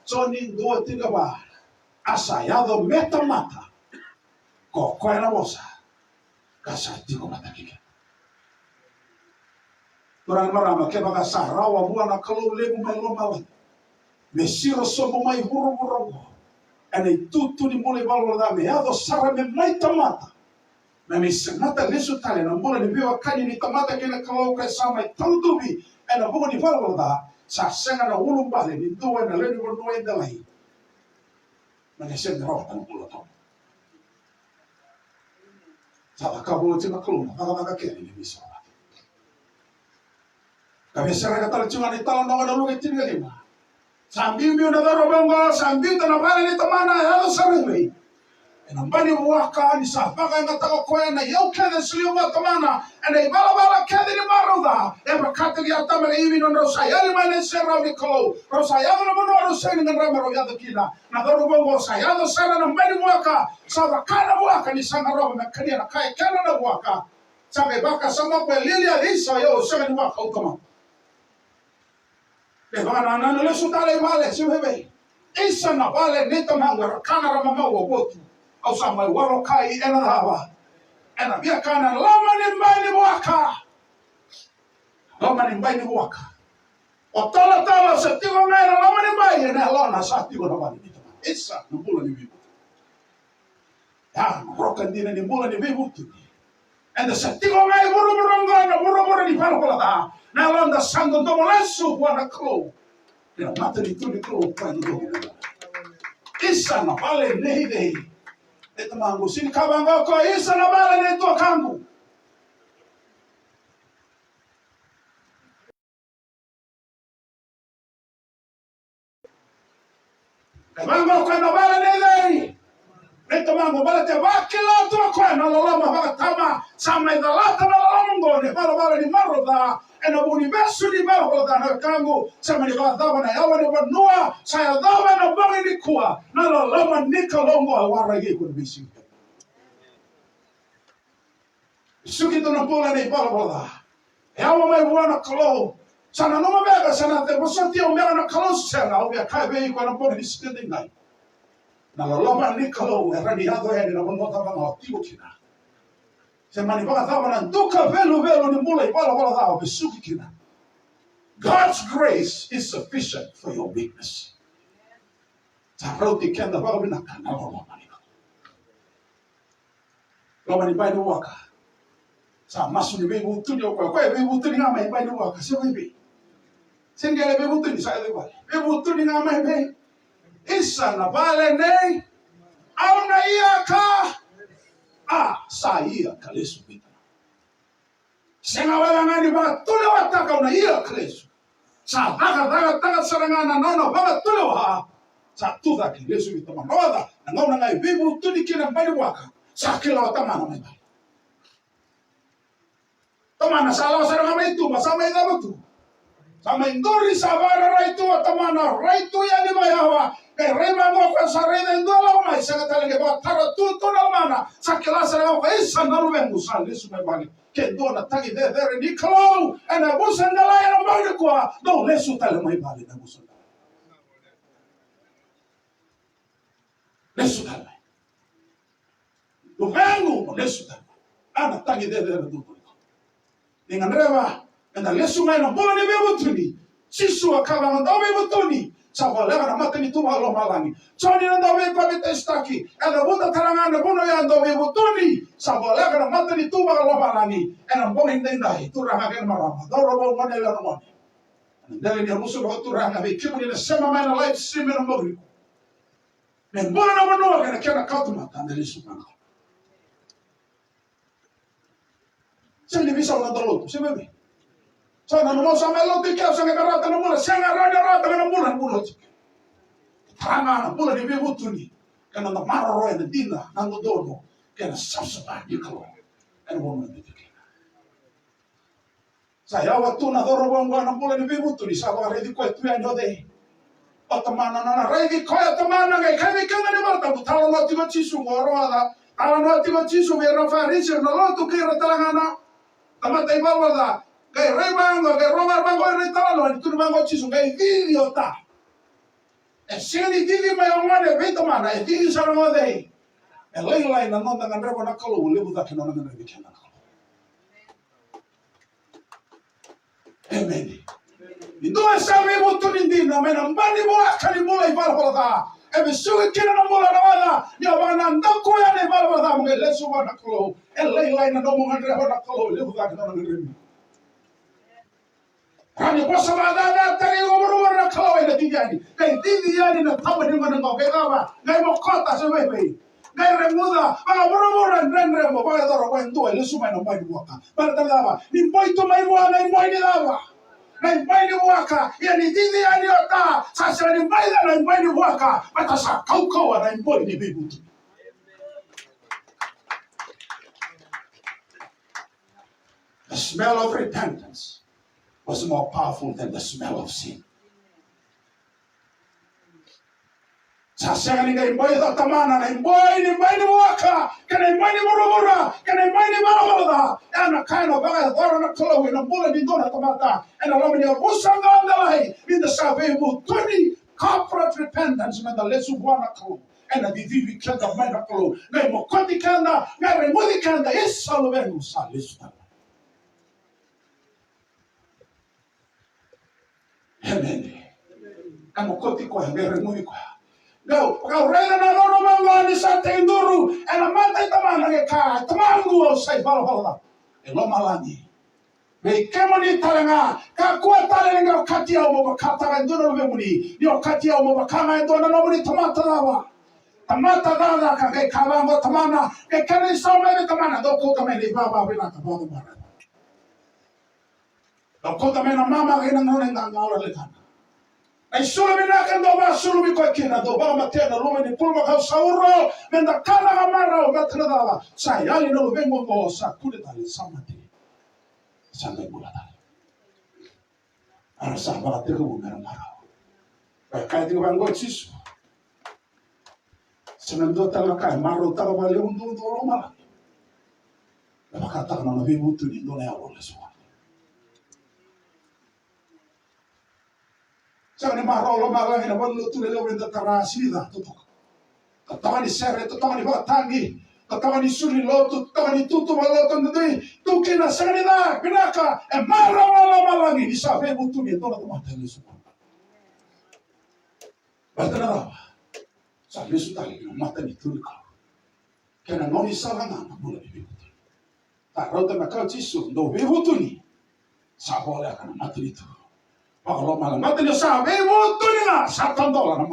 Joni dua tinikava. A sa yaco me tamata ko koya na Vosa, ka sa tiko vata kei keda. Turaga marama, kevaka sa rawa vua na Kalou levu mai lomalagi me siro sobu mai vuravura oqo ena itutu ni bula ivalavala ca, me yaco sara me mai tamata, me mai segata lesu tale na bula ni veiwekani ni tamata kei na Kalou ka sa mai tautuvi ena vuku ni valavala ca, sa sega na ulubale ni dua ena lewe ni vanua e delai. Na qai sega ni rawata na bula tawamudu. Sa cakava oti na Kalou na cakacaka kece ni veisau. Ka veisereka tale tiko ga na italanoa na Luke tinikalima. Sa biubiu na cauravou oqo, sa biuta na vale nei tamana, yaco sara i vei? Ena bai ni vuaka, ni sa vakayagataka o koya na iyau kece e solia vua tamana ena ivalavala kece ni marau ca. E vakataki Atama kei Ivi na nodrau sa yali mai na iserau ni Kalou. Rau sa yaco na vanua rau sega ni gadreva me rau yaco kina. Na cauravou oqo sa yaco sara na bai ni vuaka, sa vaka na vuaka ni sa qarava me kania na ka e kena na vuaka. Sa qai vakasama o koya, lialia, isa, io, au sega ni vuaka, au tamata. E vakanananu lesu tale i vale, se veve. Isa, na vale nei tamaqu era kana ra mamau, au votu. Au sa mai walokai ena cava? Ena viakana, loma ni bai ni vuaka. Loma ni bai ni vuaka. O talatala sa tiko ga ena loma ni bai, ena yalona sa tiko na vale ni tamana. Isa na bula ni veivutuni. Ya na roka dina ni bula ni veivutuni. Eda sa tiko ga e vuravura oqo, na vuravura ni valavala ca. Na yaloda sa dodomo lesu vua na Kalou. Ena matanitu ni Kalou ka dodomo. Isa na vale nei cei? Nei tamaqu. Sega ni kaya vaqo o koya, isa na vale nei tuakaqu. Kaya vaqo o koya, na vale nei cei? Nei tamaqu. Baleta e vakila tu o koya na loloma vakatama. Sa mai calata na loloma oqo na ivalavala ni marau ca ena vuku ni vesu ni ivalavala ca, na wekaqu. Sa mani vakacava na yawa ni vanua sa yacova ena bogi nikua? Na loloma ni Kalou oqo e waraki iko ena veisiga. Suki tu na bula ena ivalavala ca. E yawa mai vua na Kalou. Sa nanuma beka sa na vosoti au beka na Kalou, sega. Au via kaya vei iko ena bogi ni siga edaidai, na loloma ni Kalou e rawa ni yaco yani ena vanua cava ga o tiko kina. Se mani vakacava na duka veluvelu ni bula ivalavala ca o vesuki kina, God's grace is sufficient for your weakness. Sa rauti keda vakavinaka na loloma ni Kalou. Loma ni bai ni vuaka. Sa masu ni veivutuni o koya. O koya e veivutuni ga mai bai ni vuaka. Se vei? Se qele veivutuni, sa yaco i vale. Veivutuni ga mai vei? Isa na vale nei. Au na ia ka. A, sa ia ka lesu vei tamaqu. Sega wale ga ni vakatulewataka, au na ia ka lesu. Sa cakacakataka sara ga na nona vakatulewa. Sa tu cake, lesu vei tamana. Oca na gauna ga e veivutuni kina mai ni vuaka, sa kila o tamana mai vale. Tamana sa lako sara ga mai tuba, sa mai cava tu? Sa mai duri, sa vakararai tu o tamana, rai tu yani mai yawa. Qai rai vaqo o koya, sa raica e dua lako mai, sega tale ni vakatara tu tu na lomana. Sa kila sara ga o koya, isa na luvequ, sa lesu mai vale. Ke dua na tagi cecere ni Kalou ena yavusa qelai ena bogi nikua, dou lesu tale mai vale ena yavusa qelai. Lesu tale mai. Luvequ, mo lesu tale mai. A na tagi cecere dudu. Ni gadreva eda lesu mai na bula ni veivutuni. Jisu a kaya, na dauveivutuni sa voleka na matanitu vakalomalagi. Joni na dauveipapitaisotaki e cavuta tale ga na vuna oya, dauveivutuni sa voleka na matanitu vakalomalagi. Ena bogi edaidai, turaga kei na marama, cauravou, gone yalewa, na gone, ena dela ni yavusa vakaturaga, vei kemuni na sema mai na live stream ena bogi, me bula na vanua kei na kena kawatamata, me lesu mai na Kalou. Sega ni veisau na dau lotu, se veve? Sa nanuma au sa mai lotu i ke, au sa qai rawata na bula. Sega, rawa ni rawata na bula, na bula oti. Tara ga na bula ni veivutuni, kei na maroroya na dina, na dodonu kei na savasava ni Kalou ena vanua e biuti kina. Sa yawa tu na cauravou oqo ena bula ni veivutuni, sa vakaraici koya tu yani o cei? O tamana. Na nona raici koya o tamana, qai kaya vei keda na iVolatabu, talanoa tiko o Jisu, qo rogoca, talanoa tiko o Jisu vei ira na Farisi, ira na lotu kei ira tale ga na tamata ivalavala ca. Qai rai vaqo, qai rogoca vaqo ira na italanoa, ni tukuna vaqo o Jisu, qai cici o ta. E sega ni cici mai o gone vei tamana, e cici sara ga o cei? E lailai na noda gadreva na Kalou, levu cake na nona gadrevi keda na Kalou. Emeni. Ni dua e sa veivutuni dina mai na bai ni vuaka ni bula ivalavala ca, e vesuki kina na bula, na waca ni o vakanadaku yani ivalavala ca mo qai lesu vua na Kalou. E lailai na nomu gadreva na Kalou, levu cake na nona gadrevi. Rawa ni vosa vakacaca tale i vuravura, na Kalou ena cici yani. Qai cici yani na tama ni gone qo, qai cava? Qai mokota, se vei vei? Qai reguca, vakavuravura, dredre mo vakayacora vua e dua e lesu mai na bai ni vuaka. Baleta na cava? Ni boi tu mai vua na iboi ni cava? Na iboi ni vuaka. Ia ni cici yani o ta, sa sega ni mai ca na iboi ni vuaka, baleta sa kaukauwa na iboi ni veivutuni. The smell of repentance was more powerful than the smell of sin. Sa sega ni qai boi ca o tamana na iboi ni bai ni vuaka, kei na iboi ni vuravura, kei na iboi ni valavala ca. E na ka ena vakayacora na Kalou ena bula ni dua na tamata ena loma ni yavusa qelai, ni da sa veivutuni, corporate repentance, me da lesu vua na Kalou. Ena cicivi keda mai na Kalou, qai mokoti keda, qai reguci keda, isa luvequ, sa lesu tale. Emeni. E mokoti koya, qai reguci koya. Qai, qai raica na lolo maqo ni sa tekiduru ena mata i tamana, qai kaya, tamaqu, au sa ivalavala ca e lomalagi. Vei kemuni tale ga, kakua tale ni qai okati au mo vakataka e dua na luvemuni, ni okati au mo vaka ga e dua na nomuni tamata cava. Tamata cakacaka. Qai kaya vaqo o tamana, qai kaya ni sau mai vei tamana, dou kauta mai na ivava vinaka vakacavara. Dou kauta mai na mama kei na gauna e qaqaola na ligana. Na isulu vinaka dou vasulumi koya kina, dou vakamatea na luve ni pulumakau sauro, meda kana ka marau, baleta na cava? Sa yali na luvequ oqo, sa kune tale, sa mate. Sa qai bula tale. Era sa vakatekivu mera marau. E kaya tiko vaqo o Jisu. Sega ni dua tale na ka e marautaka vakalevu duadua o lomalagi. E vakataka na nona veivutuni e dua na yalo lesu vua. Sega ni marau o lomalagi na valenilotu lelevu eda tara, sega ni ca, totoka. Totoka ni sere, totoka ni vakatagi, totoka ni sulu ni lotu, totoka ni tutu vakalotu, dui tu kina, sega ni ca, vinaka, e marau o lomalagi ni sa veivutuni e dua na tamata e lesu vua. Baleta na cava? Sa lesu tale ki na matanitu ni Kalou. Kena gaunisala ga na bula ni veivutuni. Sa rauta na ka o Jisu, dou veivutuni. Sa voleka na matanitu. Vakalomalagi, matanitu sa veivutuni ga, sa tadola na,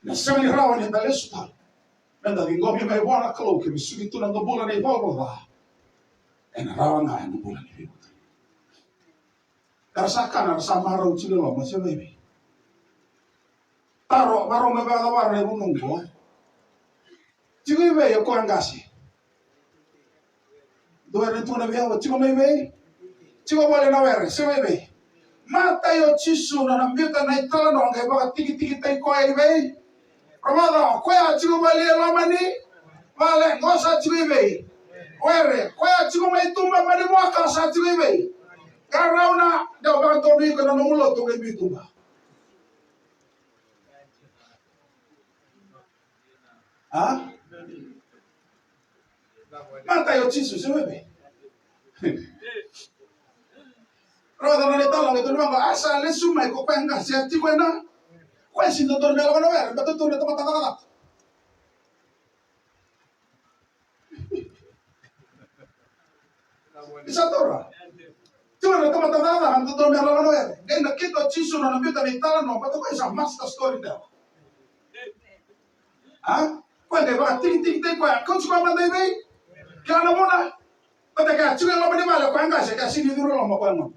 na sega ni rawa ni da lesu tale. Meda ciqomi mai vua na Kalou, ke me suki tu na noda bula na ivalavala ca. Ena rawa ga ena bula ni veivutuni. Era sa kana, era sa marau tiko e loma, se vei vei. Taro, varau me vakacavara na ivunau qo. Tiko i vei o koya qase? Dua era tukuna vei au, tiko mai vei? Tiko vale na were, se vei vei. Matai o Jisu na nona biuta na italanoa qai vakatikitikitaki koya i vei? Rogoca, o koya tiko vale e loma ni vale, qo sa tiko i vei? Were, koya tiko mai tuba mani waka sa tiko i vei? Qarauna, dau vakadonui iko na nomu lotu qai biu tuba. A? Matai o Jisu, se vei vei. Rogoca na nona italanoa, e tukuna vaqo, a sa lesu mai ko koya qase, a tiko ena. Koya sega ni dodonu me lako na were, baleta tu na tamata cakacaka. Ni sa taura. Tiko na tamata cakacaka, dodonu me lako na were. Qai nakita o Jisu na nona biuta na italanoa, baleta koya sa master storyteller. A? Koya qai vakatikitikitaki koya, kauti koya mada i vei? Kila na vuna? Baleta ke a tiko e loma ni vale o koya qase, ke a sega ni curu e loma o koya gone.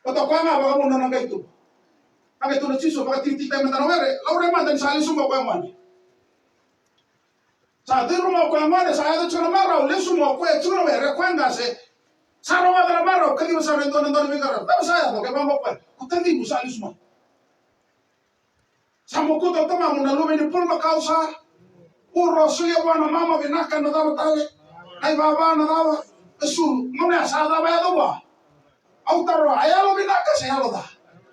Baleta o koya ga vakavuna na qai tuba. A qai tukuna o Jisu, vakatikitikitaki mada na were, laurai mada ni sa lesu mai o koya gone. Sa curu mai o koya gone, sa yaco tiko na marau, lesu mai o koya, tiko na were, o koya qase. Sa rogoca na marau, kaciva sara e dua na dua na veiqaravi. Cava sa yaco, qai vaqo o koya, ko taciqu sa lesu mai. Sa mokuta o tamamu na luve ni pulumakau sa uro, solia vua na mama vinaka na cava tale, na ivava na cava, na sulu. Gauna ya sa cava yaco vua? Au taroga, a yalo vinaka se yalo ca?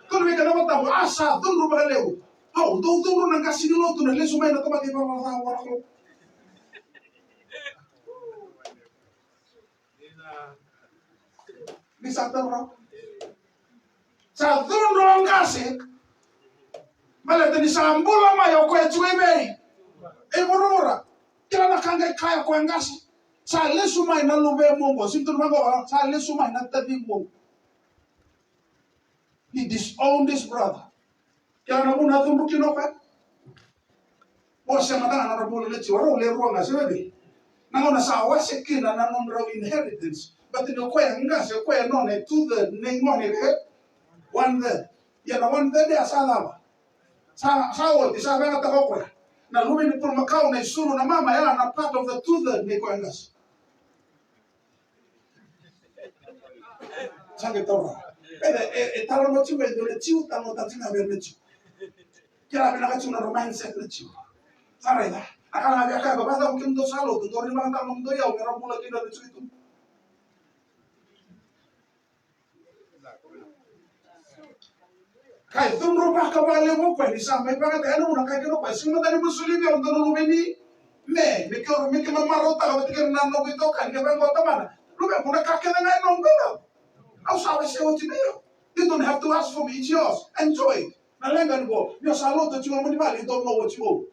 Tukuna vei iko na matamu, a sa cudru vakalevu. Au dau cudru na qase ni lotu na lesu mai na tamata ivava na cava vua na Kalou. Ni sa taura. Sa cudru o qase. Baleta ni sa bula mai o koya tiko i vei? I vuravura. Kila na ka qai kaya o koya qase. Sa lesu mai na luvemu oqo. Sega ni tukuna vaqo, sa lesu mai na taciqu. He disowned his brother. Kila na vuna a cudru kina o koya? Wasea mada ga na nodra bula na Jiu, rau le rua ga se vei vei. Na gauna sa wase kina na nodrau inheritance. Baleta ni o koya qase, o koya nona e two third, nei gone e one third. Ia na one third ya sa cava? Sa, sa oti, sa vegataka o koya. Na luve ni pulumakau, na isulu, na mama, ya na part of the two third nei koya qase. Sa qai taura. E, e, e talanoa tiko e dua na Jiu, talanoataka tiko ga vei ira na Jiu. Kila vinaka tiko na nodra mindset na Jiu. Sa raica. A ka ga via kaya, vacava kemudou sa lotu, dou rai vakatamudou i au, me ra bula kina na Jiu i tuba. Ka e cudru vakalevu o koya ni sa mai vakayagataka na vuna ka kina o koya, sega mada ni vosoli vei au dua na luve ni me, me keirau, me keimami marautaka vata kei ira na noqu itokani, kevaka o tamana. Luvequ, na ka kece ga e noqu e dau. Au sa wasea oti vei au. You don't have to ask for me, it's yours. Enjoy. Na leqa ni vo, ni o sa lotu tiko mai vale, you don't know what you owe.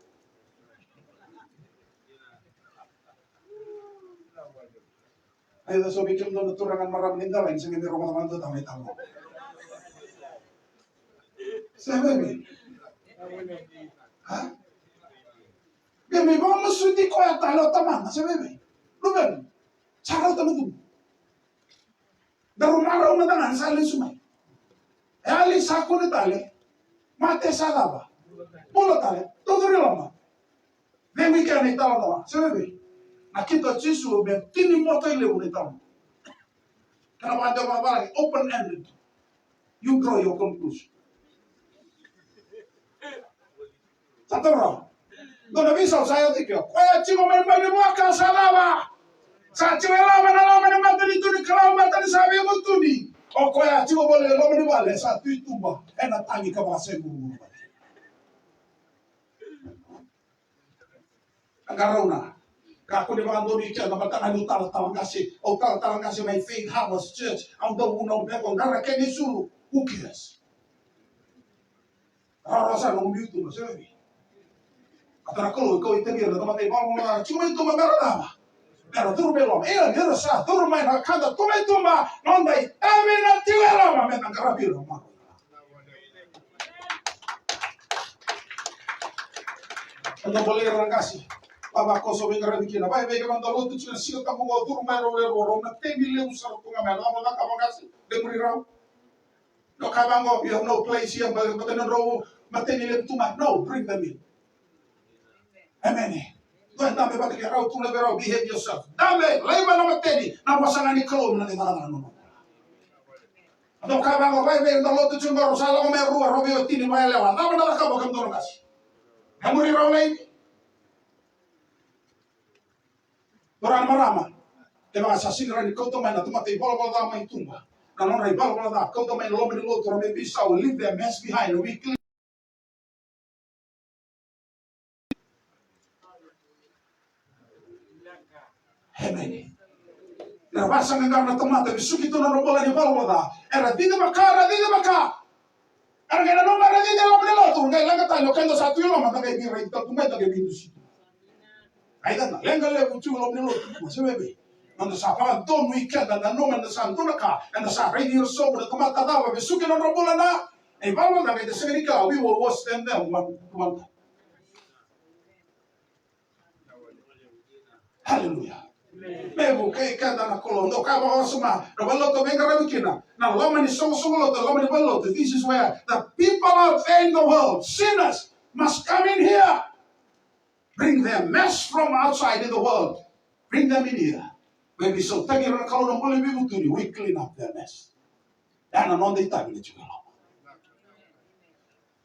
Ai, da so vei kemudou na turaga na marama ni dala, ni sega ni rogoca mada tau na itau. Se veve. Ha? Ke me vakamasuti koya tale o tamana, se veve. Luvena. Sa rauta na tubu. Daru marau mada ga, sa lesu mai. E ali sa kune tale. Mate sa cava. Bula tale. Tucuri loma. Cegu i kea na italanoa, se veve. Na kito o Jisu me tini moto i levu na italanoa. Kana vakadewa vakavalagi, open ended. You draw your conclusion. Sa taura. Dua na veisau sa yaco tiko. Koya tiko mai mai ni vaka sa lava. Sa tiko e lava na loma ni matanitu ni Kalou, matani sa veivutuni. O koya tiko voli e loma ni vale sa tu i tuba. Ena tagi ka vakaseguruguru. Na qarauna. Kakua ni vakadonui keda, mataqali au talatala qase, au talatala qase mai Faith Harvest Church, au dau vunau beka, au qara kena isulu. Who cares? Rawarawa sara na ubi u tuba, se veve. A tara Kalou e kau i tagi ira na tamata ivalavala ca, tiko mai tuba mera cava? Mera curu mai loma. Ia, ni ra sa curu mai na ka da tu mai tuba, noda itavi na tiko e loma, meda qaravi ira. Eda bolei ira na qase. Vavakoso veiqaravi kina. Vei kemudou na lotu tiko na Siga Tabu qo, curu mai rau levu, rau na temi levu sara tu ga mai. Rau na cakava qase, lemuri rau. Dou kaya vaqo, you have no place here, but, but then rau mateni levu tu mai. No, bring them in. Amen. Dua e dabe vata kei rau, tukuna vei rau, behave yourself. Dabe, laiva na mateni, na vosa ga ni Kalou, na cakacaka nomu. Dou kaya vaqo, vei, vei, na lotu tiko qo, rau sa lako mai rua, rau veiwatini, vakayalewa. Cava na cakava kemudou na qase? E muri rau lai. Turaga, marama. Kevaka sa sega ni rawa ni kauta mai na tamata ivalavala ca mai tuba, na nodra ivalavala ca, kauta mai na loma ni lotu, ra me veisau, leave their mess behind, we clean. Amen. Era vakasaqaqara na tamata, vesuki tu na nodra bula ni valavala ca. Era cici vaka, era cici vaka. Era qai nanuma era cici e loma ni lotu, qai leqa tale, o keda sa tu i loma, da qai veiraitaki tu mai, da qai veidusi tu. Ai, da na leqa levu tu i loma ni lotu, ma se veve. Noda sa vakadonui keda, nanuma eda sa dua na ka, eda sa raici ira sobu na tamata cava, vesuki na nodra bula na, e valavala ca, qai da sega ni kila, we were worse than them one, one time. Hallelujah. Me vukei keda na Kalou. Dou kaya vakawasoma, na valenilotu veiqaravi kina. Na loma ni soqosoqo lotu, loma ni valenilotu. This is where the people out there in the world, sinners, must come in here. Bring their mess from outside in the world. Bring them in here. Me veisautaki ira na Kalou na bula ni veivutuni, we clean up their mess. Ena noda itavi na tiko e loma.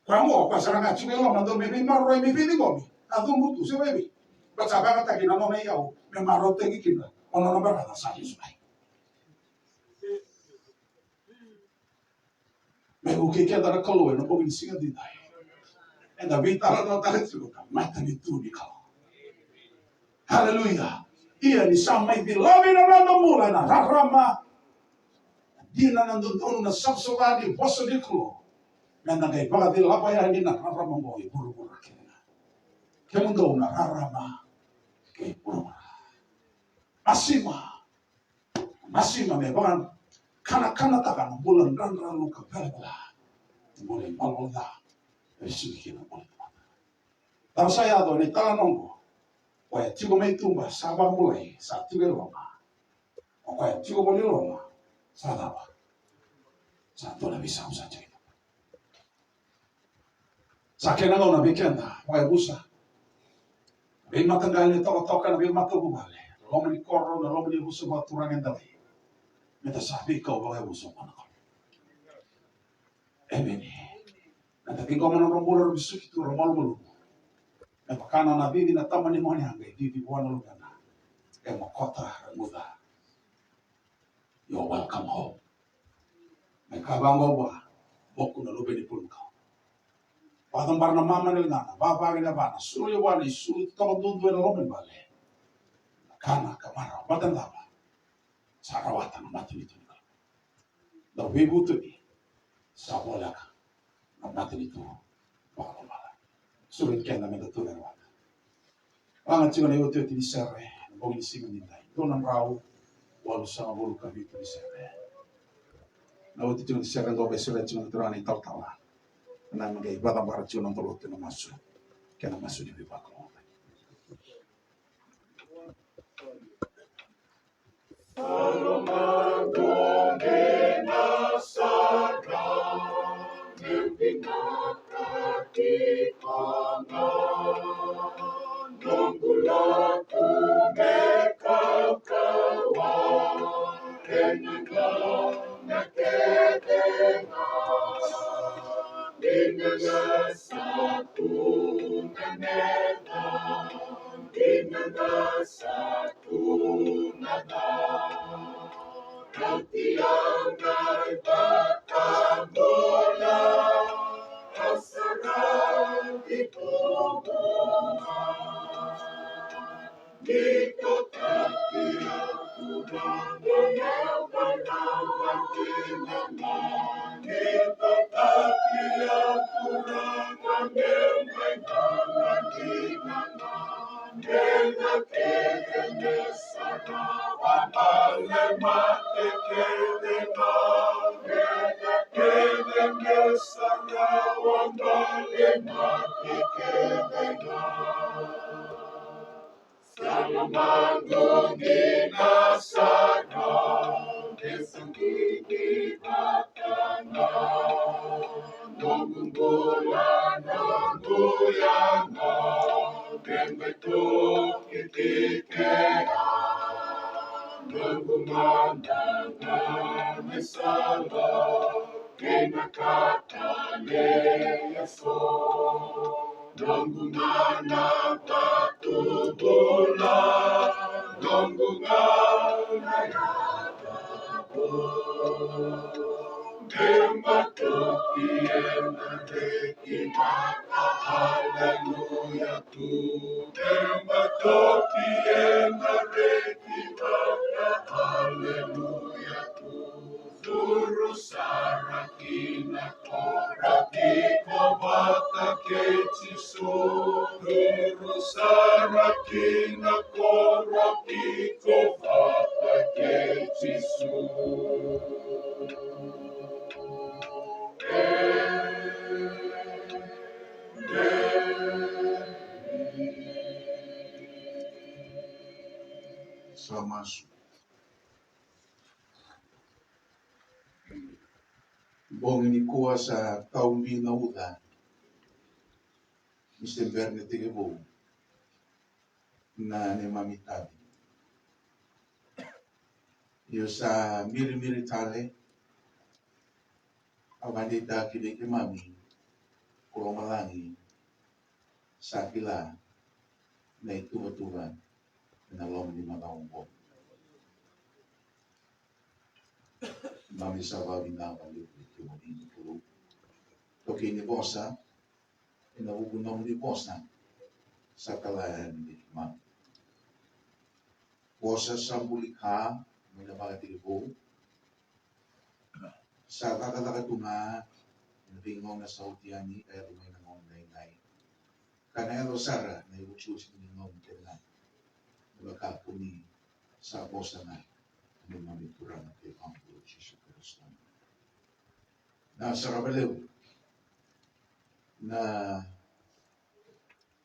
Koya qo, koya sara ga tiko e loma, dau me veimaroroi, me veiciqomi. A cudru tu, se veve. Koya sa vakayagataki na nona iyau, me marautaki kina o nona brother sa lesu mai. Me vukei keda na Kalou ena bogi ni siga edaidai. Eda veitalanoataka tiko na matanitu ni Kalou. Hallelujah. Ia ni sa mai cilavi na noda bula ena rarama, dina, na dodonu, na savasava ni vosa ni Kalou, meda qai vakacilava yani na rarama oqo i vuravura kece ga. Kemudou na rarama kei vuravura. Masima. Masima me vakakanakanataka na bula dradralu ka velavela. Na bula ivalavala ca. E vesuki kina na bula ni tamata. Cava sa yaco ena italanoa oqo? Koya tiko mai tuba sa vakabulai, sa tiko e loma. O koya tiko voli e loma sa cava? Sa dua na veisau sa tiko. Sa kena gauna vei keda vakayavusa. Veimataqali tokatoka, na veimatavuvale, na loma ni koro, na loma ni yavusa vakaturaga e Delai. Meda sa veikau vakayavusa vua na Kalou. Emeni. Meda ciqoma na nodra bula, ra vesuki tu, ra malumalumu. Me vaka na nona cici na tama ni gone, a qai cici vua na luvena. E mokota, reguca. You're welcome home. Me kaya vaqo vua, Boku na luve ni bulumakau. Vakacabara na mama na ligana, vavagi na yavana, sulu yavana, isulu totoka duadua ena loma ni vale. Na kana ka marau, baleta na cava? Sa rawata na matanitu ni Kalou. Na veivutuni sa voleka na matanitu vakalomalagi. Sureti keda meda tu e rawata. Vaga tiko na iotioti ni sere ena bogi ni siga edaidai. Dua na drau, walusagavulu ka vitu ni sere. Na oti tiko ni sere qo, qai solia tiko na turaga na italatala. Na qai vakacabora tiko na noda lotu ena masu. Kei na masu ni veivakalougatataki. Sa masu. Bogi nikua sa taubi na uca ni se bera ni tekivu na neimami tavi. Io, sa mirimiri tale, a vakadeitaki vei keimami ko lomalagi sa kila na ituvatuva ena loma ni macawa oqo. Keimami sa vakavinavinaka vei kemuni na Kalou. Toki ni vosa, ena vuku ni nomuni vosa sa kala yani vei keimami. Vosa sa buli ka mai na vakatekivu, sa cakacaka tu ga ena veigauna sa oti yani ka yaco mai na gauna edaidai. Ka na yaco sara na iotioti ni gauna kece ga, me vaka ko ni sa vosa ga, neimami Turaga kei Vua o Jisu Karisito. Na sarava levu na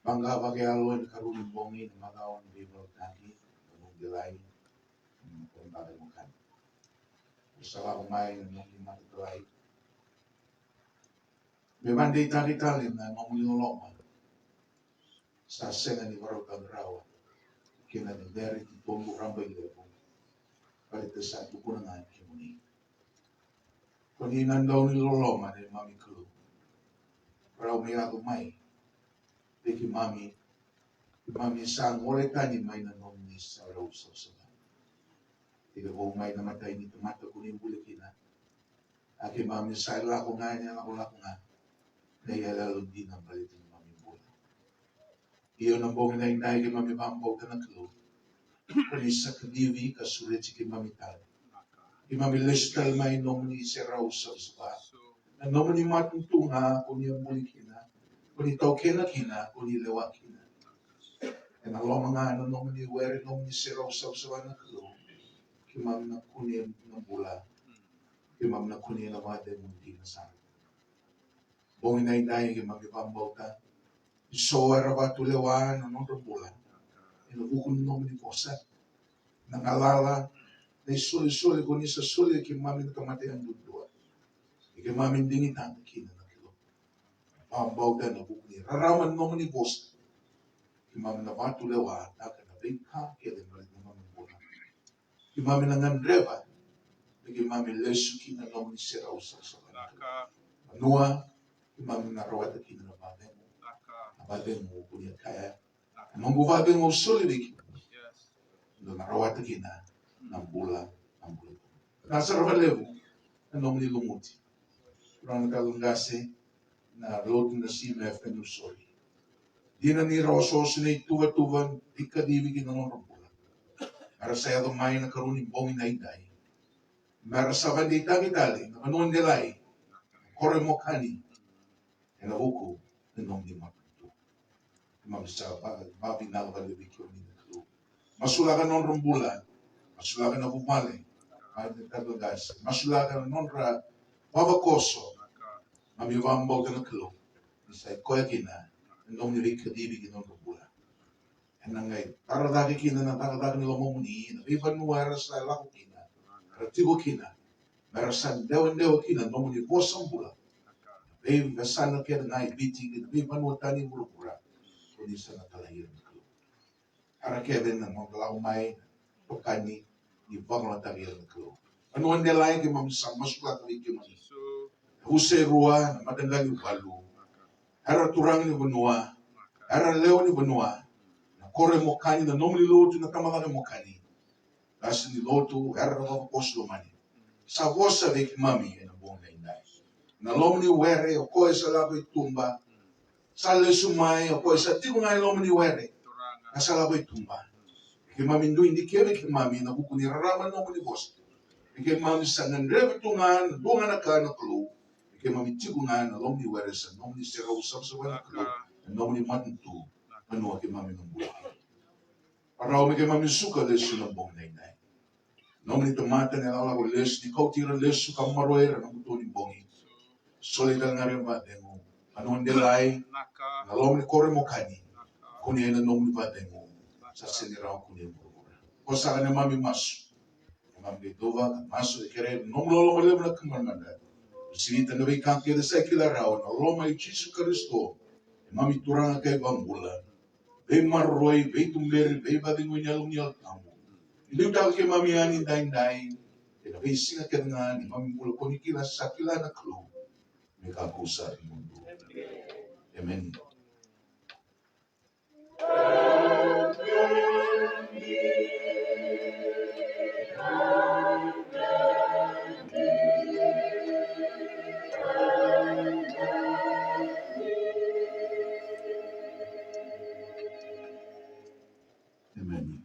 vaqa vakayalo ena ikarua ni bogi, na macawa ni veivakalotutaki, na noqu qilai, na noqu qilai. Sa lako mai na noqu matatalai me vakadeitaki tale na nomuni loloma. Sa sega ni vakarautaki rawa kei na cecere titobu rabailevu, baleta sa tukuna ga ni kemuni. Ko ni na dau ni loloma neimami Kalou. Rau me yaco mai vei keimami, keimami sa gole tani mai na nomuni serau savasava. Tekivu mai na imatai ni tamata ko ni buli kina, a keimami sa lako ga ena ilakolako ga, na iyaloyalo dina baleti neimami bula. Io, na bogi edaidai keimami vakabauta na Kalou, ko ni sa kacivi ka sureti keimami tale. Keimami lesu tale mai nomuni serau savasava, na nomuni matanitu ga ko ni a buli kina, ko ni taukena kina, ko ni lewa kina. Ena loma ga na nomuni were, nomuni serau savasava na Kalou. keimami na kunea na bula. Keimami na kunea na vakacegu dina sara. Bogi nidai keimami vakabauta ni so era vakatulewa na nodra bula ena vuku ni nomuni vosa. Na galala, na isolisoli ko ni sa solia keimami na tamata yadudua. Ni keimami digitaka kina na Kalou. Vakabauta ena vuku ni rarama ni nomuni vosa, keimami na vakatulewataka na veika kece mai na neimami bula. Keimami na gadreva me keimami lesu ki na nomuni serau savasava. Vanua keimami na rawata kina na vakacegu. Na vakacegu ko ni a kaya, na noqu vakacegu au soli vei kemuni. Dou na rawata kina na bula, na bula. Na sara vakalevu na nomuni lumuti. Turaga na kalou qase, na lotu na C M F e Nausori. Dina ni ra osooso na ituvatuva ni kacivi ki na nodra bula. Mera sa yaco mai na ikarua ni bogi nidai. Mera sa vakadeitaki tale na vanua delai, koro e Mokani, ena vuku ni nomuni matanitu. Keimami sa va- vakavinavinaka vakalevu vei kemuni na Kalou. Masulaka na nodra bula, masulaka na vuvale, mai na tata qase, masulaka na nodra vavakoso. Keimami vakabauta na Kalou ni sa i koya kina na nomuni veikacivi ki na nodra bula. Ena qai tara cake kina na cakacaka ni lomamuni, na veivanua era sa lako kina, era tiko kina, mera sa dewadewa kina na nomuni vosa bula. Veivasana kece ga e Viti kei na veivanua tani vuravura, ko ni sa na talai ira na Kalou. Era kece na nodra lako mai, tokani, ni vakalougatataki ira na Kalou. Vanua delai keimami sa masulaka vei kemuni. Usa e rua, na mataqali walu. Era turaga ni vanua, era lewe ni vanua. Na koro e Mokani, na nomuni lotu na tabacakacaka e Mokani. Qase ni lotu, era vavakoso lomani. Sa vosa vei keimami ena bogi nidai. Na loma ni were, o koya sa lako i tuba. Sa lesu mai, o koya sa tiko ga e loma ni were. Ka sa lako i tuba. Keimami dui dikevi keimami ena vuku ni rarama ni nomuni vosa. Keimami sa gadrevi tu ga na dua ga na ka na Kalou. Keimami tiko ga ena loma ni were sa nomuni serau savasava na Kalou. Na nomuni matanitu. Vanua keimami na bula. Varau me keimami suka lesu na bogi nidai. Nomuni tamata na ilakolako lesu, ni kauti ira lesu ka maroroi ira na buto ni bogi. Soli tale ga ira vakacegu. Vanua delai, na loma ni koro e Mokani. Kunei na nomuni vakacegu. Sa sega ni rawa kunei vuravura. Ko saka na neimami masu. Keimami qai dua ka masu e kere na nomu loloma levu na Tamada. Sinita na veika kece sa kila rawa na loma i Jisu Karisito. Neimami Turaga kei Vakabula. Veimaroroi, veituberi, veivakacegui ni Yalo, ni Yalo Tabu. Ni liutaka keimami yani daidai, ena veisiga kece ga ni neimami bula ko ni kila sa kila na Kalou. Me kakua sara ni mudu. Emeni. Emeni.